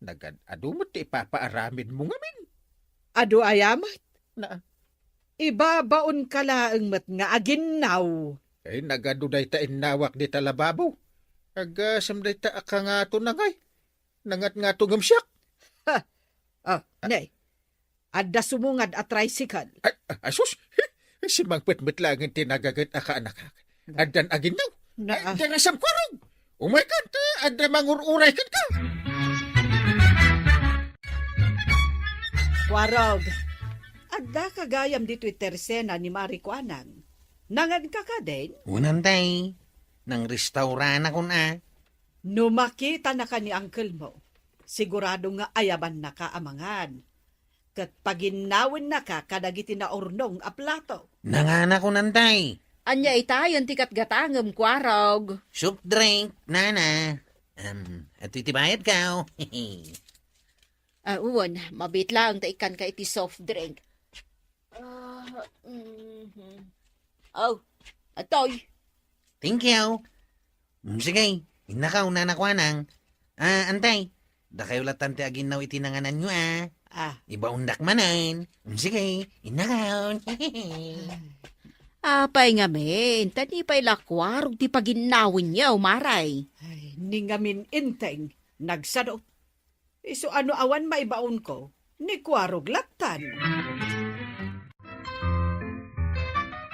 Nagad-adu met ti ipapaaramidmo ngamin. Adu aya met? Na. Ibabaonka laeng met nga aginnaw. Ay, nagadu dayta innawak dita lababo. Agasem dayta a kangato na ngay. Nangatngato ngem siak. Ha! Ah, ne. Adda sumungad a tricycle. Ay, ah, ay, sus! Simangpet met laeng ti nagaget a kaanakak. Addan aginnaw. Na, Ay, ah. Diak la saan, Kuarog! Umaykan ta adda mangur-uray kenka. Kuarog, addaka gayam ditoy tersena ni Mari Kuanang. Nanganka kadin? Wen, Antay. Nangrestauranakon a. No makitanaka ni unclemo, sigurado nga ayabannaka a mangan. Ket paginnawennaka kadagiti naurnong a plato. Nanganakon, Antay. Ania itayen ti gatgatangem, Kuarog? Soft drink, nana. Em, atoy ti bayadko. Ah, wen, mabiit laeng ta ikkanka iti soft drink. Ah, mhm. Oh, atoy. Thank you. Mm, sige, innakaw, Nana Kuanang. Ah, Antay, dakayo latan ti aginnaw iti nangananyo, a. Ah. Ibaondak manen. Mm, sige, innakaw. Apay ngamin, ta ni pay la Kuarog ti paginnawenyo, Mari. Ay, ni ngamin, Inteng, nagsado. Isu a no awan maibaonko, ni Kuarog latan.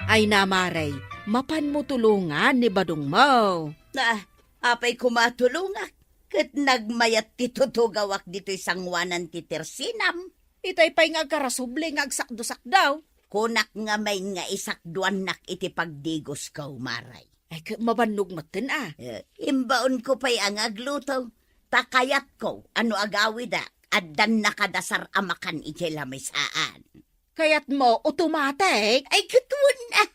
Ay na, Mari, mapanmo tulongan ni badongmo. Ah, apay koma tulongak, ket nagmayat ti tutugawak ditoy sangoanan ti tersenam. Itay pay nga agkarasubli nga agsakdosakdo. Kunak ngamin nga isakduannak iti pagdigosko, Mari. Ay, ket mabannog metten, a. Eh, imbaonko pay a nga agluto, ta kayatko a no agawidak, addan nakadasar a makan idiay lamisaan. Kayatmo, automatic? Ay, ket wen, ah.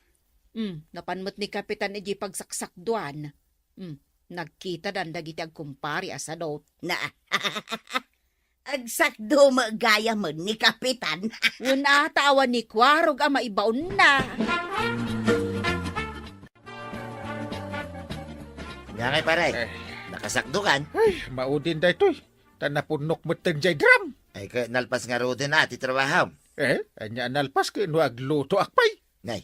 Hmm, napan met ni Kapitan idiay pagsaksakduan. Hmm, nagkitadan dagiti agkumpare a sadot. Na, agsakdo met gayamen ni Kapitan. Wen a, ta awan ni Kuarog a maibaonna. Ania ngay, pare? Eh. Nakasakdokan? Ay, maudin daytoy. Ta napunnok metten jay drum. Ay, ket nalpas ngaruden a ti trabahom. Eh, ania a nalpas ket no aglutoak pay? Nay,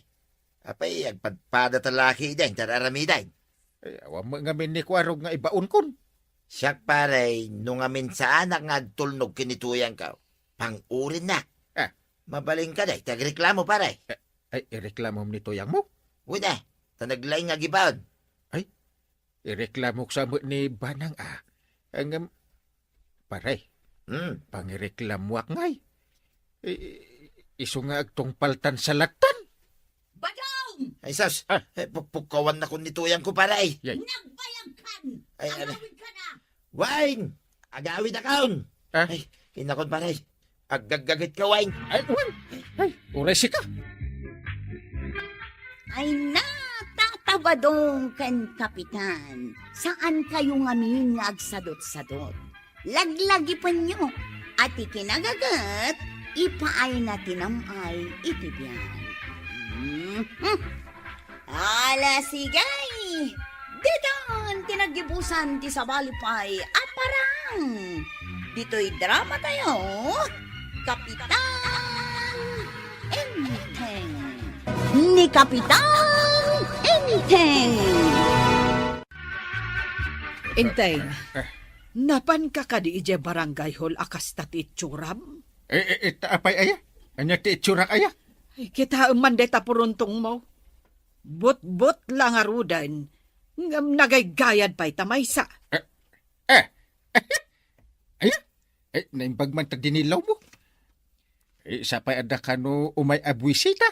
apay, agpadpada ta laki idiay, ta ar-aramiden. Eh, awan met ngamin ni Kuarog nga ibaonkon. Siak, pare, no ngamin saanak nga agtulnog ken ni Tuyangko, pang-urinnak. Ah. Mabalinka, day, ti agreklamo, pare. Eh, ay, ireklamom ni Tuyangmo? Wen a, ta naglaing nga agibaon. Ay, ireklamok sa met ni Banang a. Ngem, pare, Hmm. Pangireklamoak ngay. I-, i-, isu nga agtungpaltan sa lattan. Badong! Ay, sus. Ah. Eh, pukpukawannakon ni Tuyangko, pare. Yay. Nagbayagkan! Ay, ano? Agawidka na! Wine! Agawidakon! Ah? Ay, kinakon, pare. Aggaggagitka, Wine. Ay, wen. Ay, uray sika. Ay, na, Tata Badong ken Kapitan, saan kayo ngamin nga agsadot-sadot. Laglagipenyo, a ti kinagaget, ipaayna ti nam-ay iti biag. Mhm. Ala, sige! Ditan ti naggibusan ti sabali pay a parang. Ditoy drama tayo, Kapitan Enteng. Ni Kapitan Enteng. Enteng, eh, napanka kadi idiay barangay hall a kasta ti itsuram? Eh, eh, eh, ta apay aya? Ania ti itsurak aya? Ay, kitaem man dayta puruntongmo. Butbutla ngaruden, ngem nagaygayad pay ta maysa. Eh, eh, aya? Eh, naimbag man ta dinillawmo. Eh, sapay adda kano umay a buisita?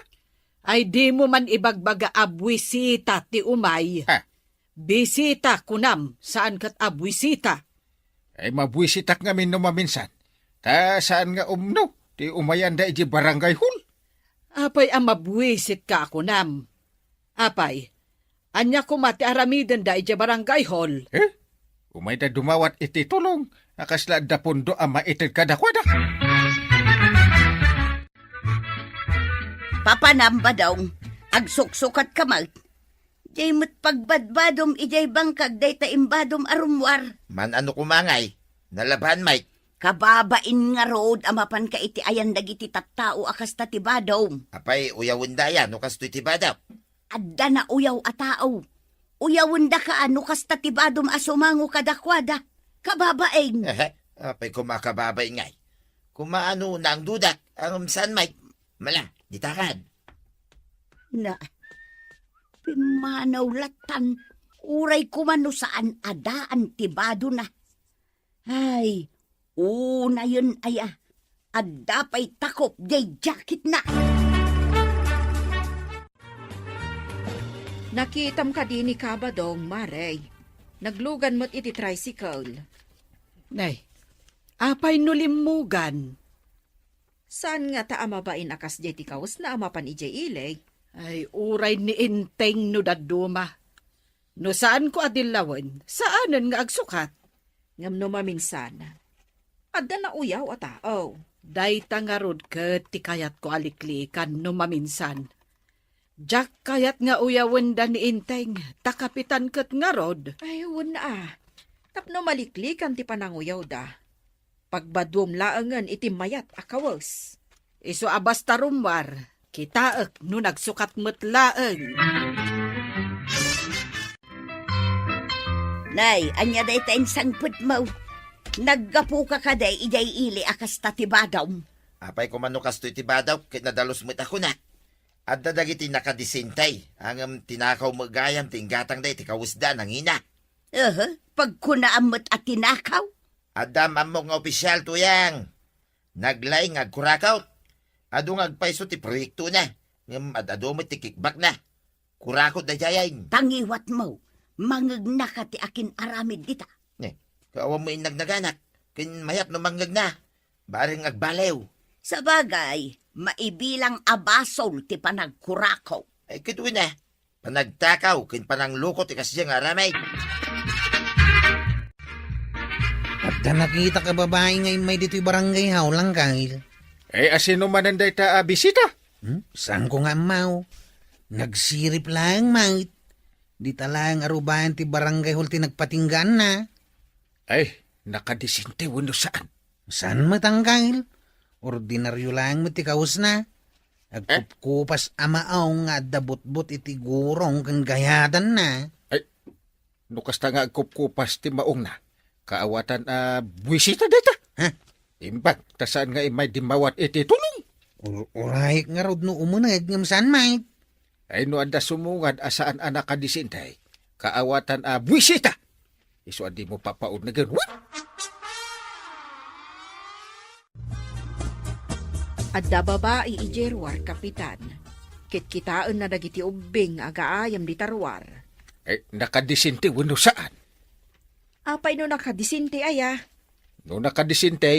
Ay, dimo man ibagbaga a buisita ti umay. Ha? Bisita, kunam, saan ket a buisita. Ay, mabuisitak ngamin no maminsan. Ta saan nga umno ti umayanda idiay barangay hall? Apay a mabuisitka a kunam? Apay, ania koma ti aramidenda idiay barangay hall? Eh? Umayda dumawat iti tulong a kasla adda pundo a maited kadakuada. Papanam, Badong, agsuksukatka met. Diay met pagbadbadom idiay bangkag dayta imbadom a rummuar. Man-ano koma ngay? Nalaban, Mike. Kababain ngarud a mapanka iti ayan dagiti tattao a kasta ti badom. Apay, uyawenda aya no kastoy ti badom? Adda nauyaw a tao. Uyawendaka no kasta ti badom a sumango kadakuada. Kababain. Ehe, apay koma kababain ngay? Koma no naangdudak, ngem saan, Mike? Mala, ditakan. Na, pimmanaw lattan, uray koma no saan a daan ti badona. Ay, unayen aya, adda pay takop diay jacketna. Nakitam kadi ni Kabadong, Mare? Naglugan met iti tricycle. Nay, apay no limmugan? Saan ngata a mabain a kasdiay ti kawesna a mapan idiay ili? Ay, uray ni Enteng no dadduma. No saanko a dillawen, saanen nga agsukat. Ngem no maminsan, adda nauyaw a tao. Dayta ngarud ket ti kayatko a liklikan no maminsan. Diak kayat nga uyawenda ni Enteng, ta kapitan ket ngarud. Ay, wen a. Tapno maliklikan ti pananguyawda, pagbaduom laengen iti mayat a kawes. Isu a basta rummuar, kitaek no nagsukat met laeng. Nay, ania dayta insangpetmo? Naggapuka kadi idiay ili a kasta ti badom? Apay koma no kastoy ti badom, ket nadalus met a kunak. Adda dagiti nakadisintay, ngem tinakaw met gayam ti inggatangda iti kawesda a nangina. Aha, pagkunaam met a tinakaw? Adda am-ammok nga opisial, Tuyang. Naglaing nga agkurakot. Adu nga agpayso ti proyektona, ngem ad-adu met ti kickbackna. Kurakot daydiay. Tangiwatmo, mangegnaka ti akin-aramid dita. Ne, kaawan mo innagnaganak, ken mayat no mangngegna. Bareng agbaliw. Sabagay, maibilang a basol ti panagkurako. Ay, ket wen a, panagtakaw ken panangluko ti kasdiay nga aramid. Adda nakitak a babai nga immay ditoy barangay hall, Angkel. Eh, asino manen dayta a bisita? Hmm? Saanko nga ammo. Nagsirip laeng met. Dita laeng a rubayan ti barangay hall ti nagpatinggaanna. Ay, nakadisente wenno saan? Saan met, Angkel? Ordinario laeng met ti kawesna. Agkupkupas a maong nga adda butbot iti gurong ken gayatanna. Ay, no kasta nga agkupkupas ti maongna, kaawatan a buisita dayta. Ha? Imbag ta saan nga immay dimmawat iti tulong. Ur-, urayek ngarud no umuneg ngem saan met. Ay, no adda sumungad a saan a nakadisente, kaawatan a buisita. Isu a dimo papaunegen. What? Adda babai idiay ruar, Kapitan. Kitkitaenna dagiti ubbing nga agaayam dita ruar. Eh, nakadisente wenno saan? Apay no nakadisente aya? No nakadisente,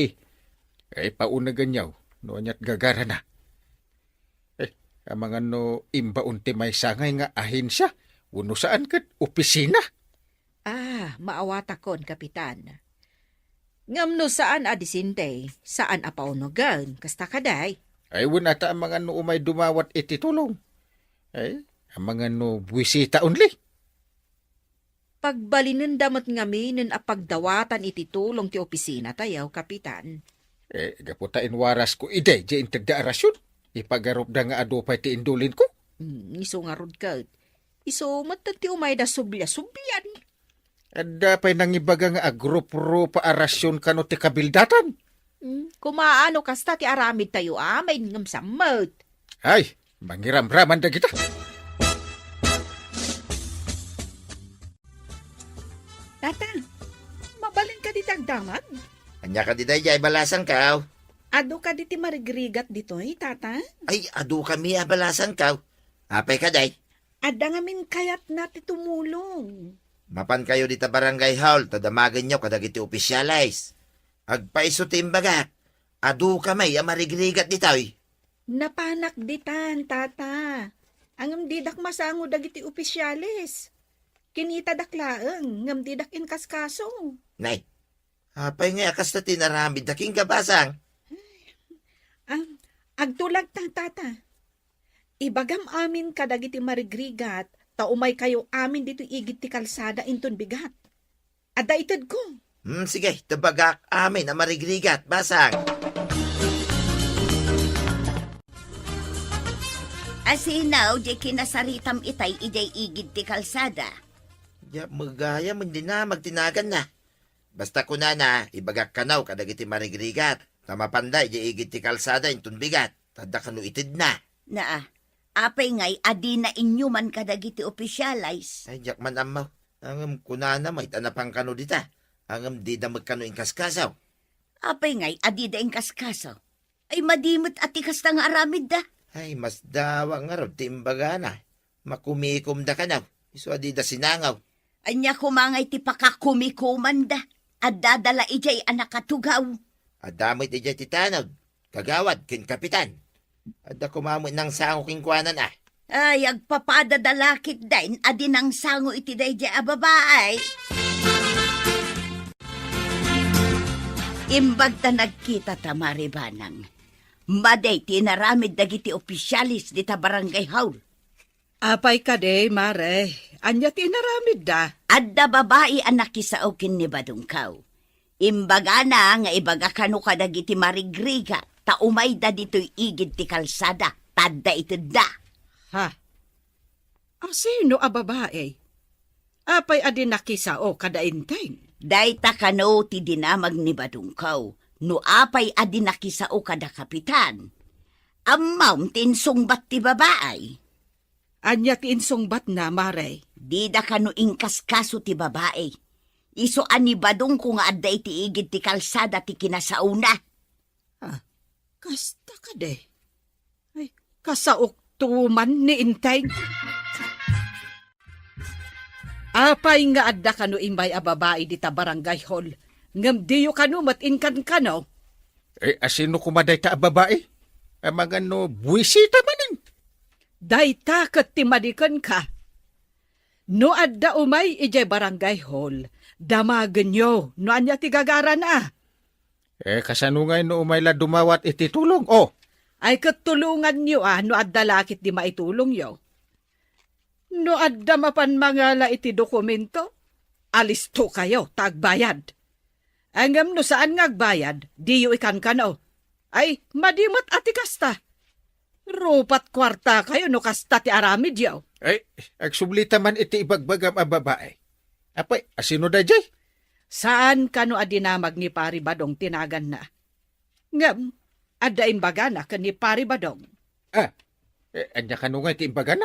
eh, paunegenyo no aniat gagarana. Eh, amangan no imbaon ti maysangay nga ahensia wenno saan ket opisina? Ah, maawatakon, Kapitan. Ngem no saan a disente, saan a paunegen, kasta kadi? Ay, wen a ta amangan no umay dumawat iti tulong. Ay, amangan no buisita only. Pagbalinenda met ngaminen a pagdawatan iti tulong ti opisinatayo, Kapitan. Eh, gapu ta inwarasko idi diay intedda a rasion, ipagarupda nga adu pay ti indulinko. Hmm, isu ngarud ket. Isu met ti umayda subliasublian. Adda pay nangibaga nga agruprupa a rasion kano ti kabildatan. Hmm, kumaano kasta ti aramidtayo amin ngem sammet. Ay, mangiramraman dagita. Tata, mabalin kadi ti agdamag? Ania kadi daydiay balasangko? Adu kadi ti marigrigat ditoy, Tata? Ay, adu kami a balasangko. Apay kadi? Adda ngamin kayatna ti tumulong. Mapankayo dita barangay hall ta damagenyo kadagiti opisyales. Agpaiso ti imbagak, adu kami a marigrigat ditoy. Napanak ditan, Tata. Ngem didak masango dagiti opisyales. Kinitadak laeng, ngem didak inkaskaso. Nay, apay ngay a kasta ti inaramidda kenka, basang? Ah, agtulagta, Tata. Ibagam amin kadagiti marigrigat, ta umaykayo amin ditoy igid ti kalsada inton bigat. Adda itedko. Hmm, sige, ta ibagak amin a marigrigat, basang. Asino diay kinasaritam itay idiay igid ti kalsada? Diak gayam a dinamag ti naganna. Basta kunana, ibagak kano kadagiti marigrigat, ta mapanda idiay igid ti kalsada inton bigat, ta adda kano itedna. Naa, apay ngay a dina inyuman kadagiti opisyales? Ay, diak man ammo. Ngem kunana met a napan kano dita. Ngem dida met kano inkaskaso. Apay ngay a dida inkaskaso? Ay, madi met a ti kasta nga aramidda. Ay, masdawa ngarud ti imbagana. Makumikomda kano, isu a dida sinango. Ania koma ngay ti pakakumikomanda? Adda dala idiay a nakatugaw. Adda met idiay ti tanod, kagawad ken kapitan. Adda koma met nangsango kenkuanan a. Ay, agpapadada la ketdin a di nangsango iti daydiay a babai. Imbag ta nagkitata, Mare Banang, madi ti inaramid dagiti opisyales dita barangay hall. Apay kadi, Mare? Ania ti inaramidda? Adda babai a nakisao ken ni Badongkaw. Imbagana nga ibaga kano kadagiti marigrigat ta umayda ditoy igid ti kalsada, ta adda itedda. Ha? Asino a babai? Apay a di nakisao kada Enteng? Dayta kano ti dinamag ni Badongkaw, no apay a di nakisao kada kapitan. Ammom ti insungbat ti babai. Ania ti insungbatna, Mare? Dida kano inkaskaso ti babai. Isu a ni Badongko nga adda iti igid ti kalsada ti kinasaona. Ah, kasta kadi? Ay, kasaok tuman ni Enteng. Apay nga adda kano immay a babai dita barangay hall, ngem diyo kano met inkankano? Eh, asino koma dayta a babai? Amangan no buisita manen. Dayta ket ti madi kenka. No adda umay idiay barangay hall, damagenyo no ania ti gagarana. Eh, kasano ngay no umay la dumawat iti tulong? Oh! Ay ket tulonganyo a no adda la ketdi maitulongyo. No adda mapan mangala iti dokumento, alistokayo ta agbayad. Ngem no saan nga agbayad, diyo ikankano. Ay, madi met a ti kasta. Rupat kuartakayo no kasta ti aramidyo. Ay, agsublita man iti ibagbagam a babai. Apay, asino daydiay? Saan kano a dinamag ni Pari Badong ti naganna. Ngem, adda imbagana ken ni Pari Badong. Ah, eh, ania kano nga iti imbagana?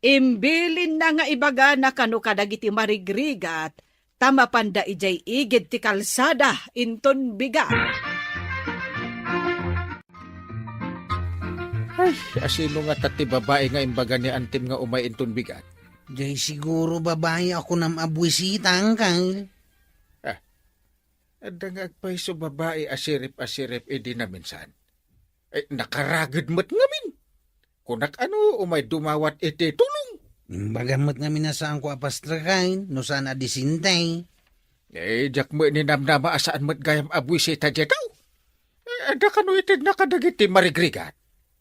Imbilinna nga ibagana kano kadagiti marigrigat ta mapanda idiay igid ti kalsada inton bigat. Ay, asino nga ta ti babai nga imbaga ni Antim nga umay inton bigat? Jay siguro babai a kunam a buisita, Angkel. Ah, adda nga agpayso babai a sirip a sirip idi naminsan. Eh, nakaragid met ngamin. Kunak ano, umay dumawat iti tulong. Imbagam met ngamin a saanko a pastrekaen, no saan a disintay. Eh, diak met ninamnama a saan met gayam a buisita diay tao. Eh, adda kano itedna kadagiti marigrigat?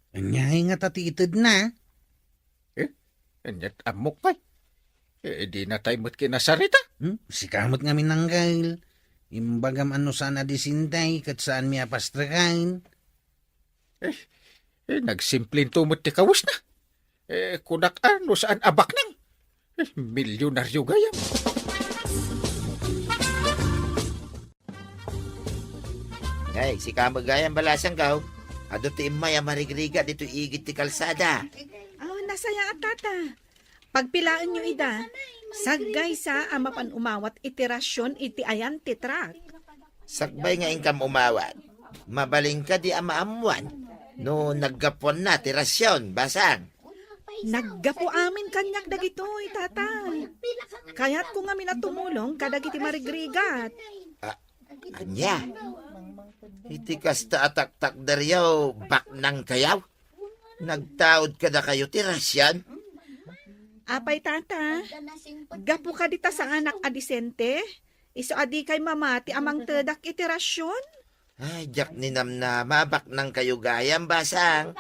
Aniay nga ta ti itedna? Eh, aniat ammok pay? Eh, di na tayo met kinasarita. Hmm? Sika met ngamin, Angkel. Imbagam a no saan a disintay, ket saanmi a pastrekaen. Eh, eh, nagsimplento met ti kawesna. Eh, kunak a no saan a baknang. Eh, milyonaryo gayam. Ngay, sika met gayam balasangko. Adu ti immay a marigrigat ditoy igid ti kalsada. Oh, nasayaat, tata. Pagpilaenyo ida. Saggaysa a mapan umawat iti rasion iti ayan ti truck. Sakbay nga inkam umawat, mabalinka di a maammuan no naggapuanna ti rasion, basang. Naggapu amin kaniak dagitoy, tata. Kayatko ngamin a tumulong kadagiti marigrigat. Ah, ania? Iti kasta a taktakderyo, baknangkayo? Nagtaud kadakayo ti rasion? Apay, tata, gapu kadi ta saanak a disente, isu a dikay mamati a mangtedak iti rasion? Ay, diak ninamnama, baknangkayo gayam, basang.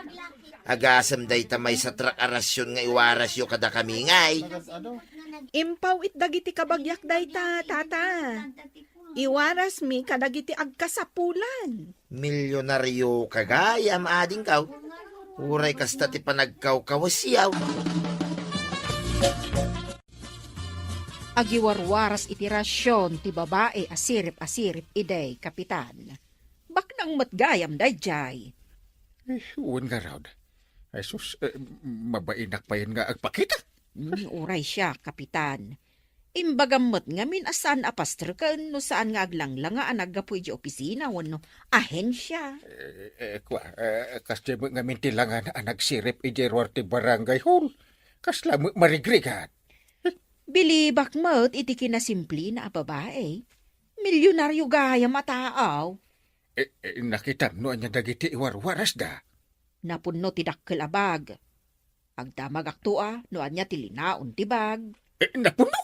Agasem dayta maysa truck a rasion nga iwarasyo kadakami ngay. Impaw-it dagiti kabagiak dayta, tata. Iwarasmi kadagiti agkasapulan. Milyonaryoka gayam, adingko. Uray kasta ti panagkawkawesyo. Agiwarwaras iti rasion ti babai a sirip a sirip idi, Kapitan. Baknang met gayam daydiay. Eh, wen ngarud. Ay sus, eh, mabainak payen nga agpakita. Hmm, uray siak, Kapitan. Imbagam met ngamin a saan a pastreken no saan nga aglanglanga a naggapu idiay opisina wenno ahensia. Eh, eh, kua, eh, kasdiay met ngamin ti langana a nagsirip idiay ruar ti barangay hall. Kasla met marigrigat. Bilibak met iti kinasimplena a babai. Milyonaryo gayam a tao. Eh, eh, nakitam no ania dagiti iwarwarasda? Napunno ti dakkel a bag. Agdamagakto a no ania ti linaon ti bag. Eh, napunno?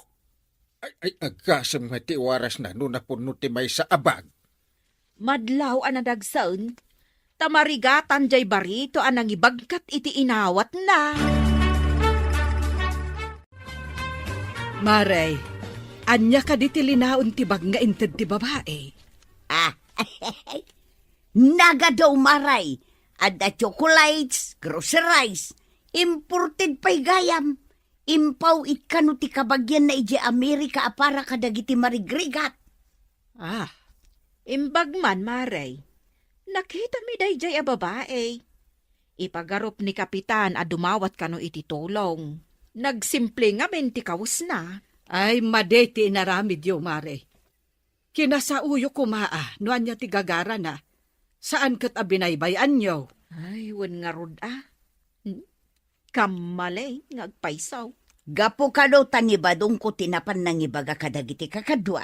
Ay, ay, agasem nga ti iwarasna no napunno ti maysa a bag. Madlaw a nadagsen, ta marigatan diay barito a nangibagkat iti inawatna. Mare, ania kadi ti linaon ti bag nga inted ti babai? Ah, nagadu, Mare. Adda chocolates, groceries. Imported pay gayam. Impaw-it kano ti kabagianna idiay Amerika a para kadagiti marigrigat. Ah, imbag man, Mare. Nakitami daydiay a babai. Ipagarup ni Kapitan a dumawat kano iti tulong. Nagsimple ngamin ti kawesna. Ay, madi ti inaramidyo, Mare. Kinasaoyo koma a no ania ti gagarana. Saan ket a binaybay-anyo. Ay, wen ngarud a. Hmm? Kammaleng nga agpayso. Gapu kano ta ni Badongko ti napan nangibaga kadagiti kakadua,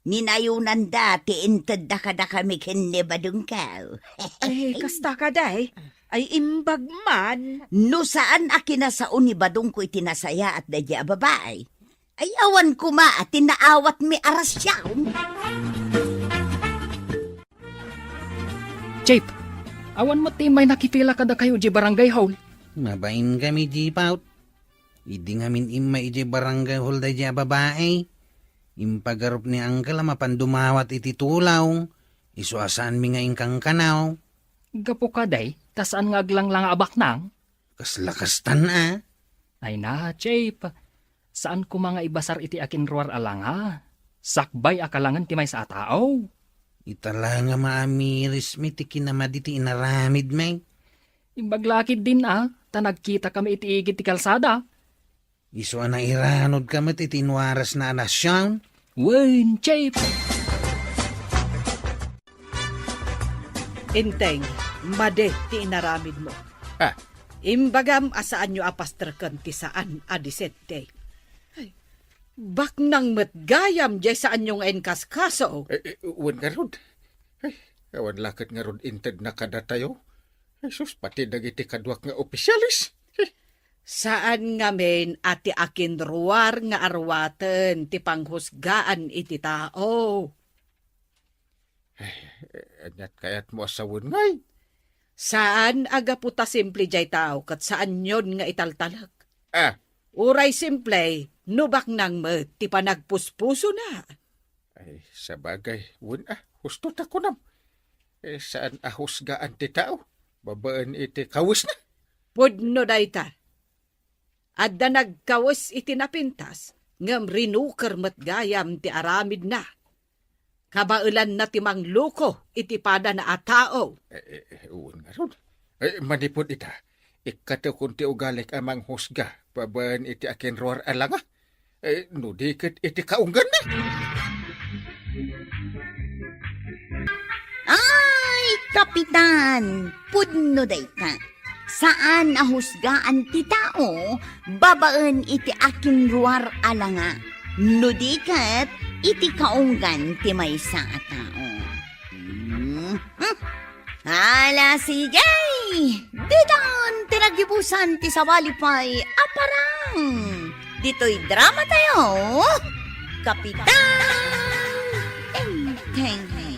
Ninayonanda ti intedda kadakami ken ni Badongko. Ay, kasta kadi. Ay, imbag man. No saan a kinasao ni Badongko iti nasayaat daydiay a babai, ay awan koma a ti naawatmi a rasion. Chief, awan met ti immay nakipila kadakayo idiay barangay hall. Mabain kami, Chief, out. Idi ngamin immay idiay barangay hall daydiay a babai, impagarup ni Uncle a mapan dumawat iti tulaw, isu a saanmi nga inkankanaw. Gapu kadi, ta saan nga aglanglang a baknang? Kasla kastan a. Ay na, Chief. Saan koma nga ibasar iti akinruar a langa. Sakbay a kalangen ti maysa a tao. Ita la nga maamirismi ti kinamadi ti inaramidmi. Imbag la ketdin a, ta nagkitakami iti igid ti kalsada. Isu a nairanodka met iti inuarasna a nasion. Wen, Chief. Enteng, madi ti inaramidmo. Ah. Imbagam a saanyo a pastreken ti saan a disente. Ay, baknang met gayam diay saanyo nga inkaskaso. Eh, eh, wen ngarud. Ay, awan la ket ngarud intedna kadatayo. Ay, sus, pati dagiti kaduak nga opisyales. Ay. Saan ngamin a ti akinruar nga arwaten ti panghusgaan iti tao. Ay, aniat kayatmo a sawen ngay? Saan a gapu ta simple diay tao ket saanyon nga italtalek. Ah. Uray simple, no baknang met ti panagpuspusona. Ay, sabagay, wen a, husto ta kunam. Eh, saan a husgaan ti tao babaen iti kawesna? Pudno dayta. Adda nagkawes iti napintas, ngem rinuker met gayam ti aramidna. Kabaelanna ti mangluko iti padana a tao. Eh, eh, eh, wen ngarud. Eh, manipud ita, ikkatekon ti ugalik a manghusga babaen iti akinruar a langa. Eh, no di ket iti kaungganna. Ay, Kapitan, pudno dayta. Saan a husgaan ti tao babaen iti akinruar a langa, no di ket iti kaunggan ti maysa a tao. Hmm. Hmm. Ala, sige! Ditan ti naggibusan ti sabali pay a parang. Ditoy drama tayo, Kapitan Enteng.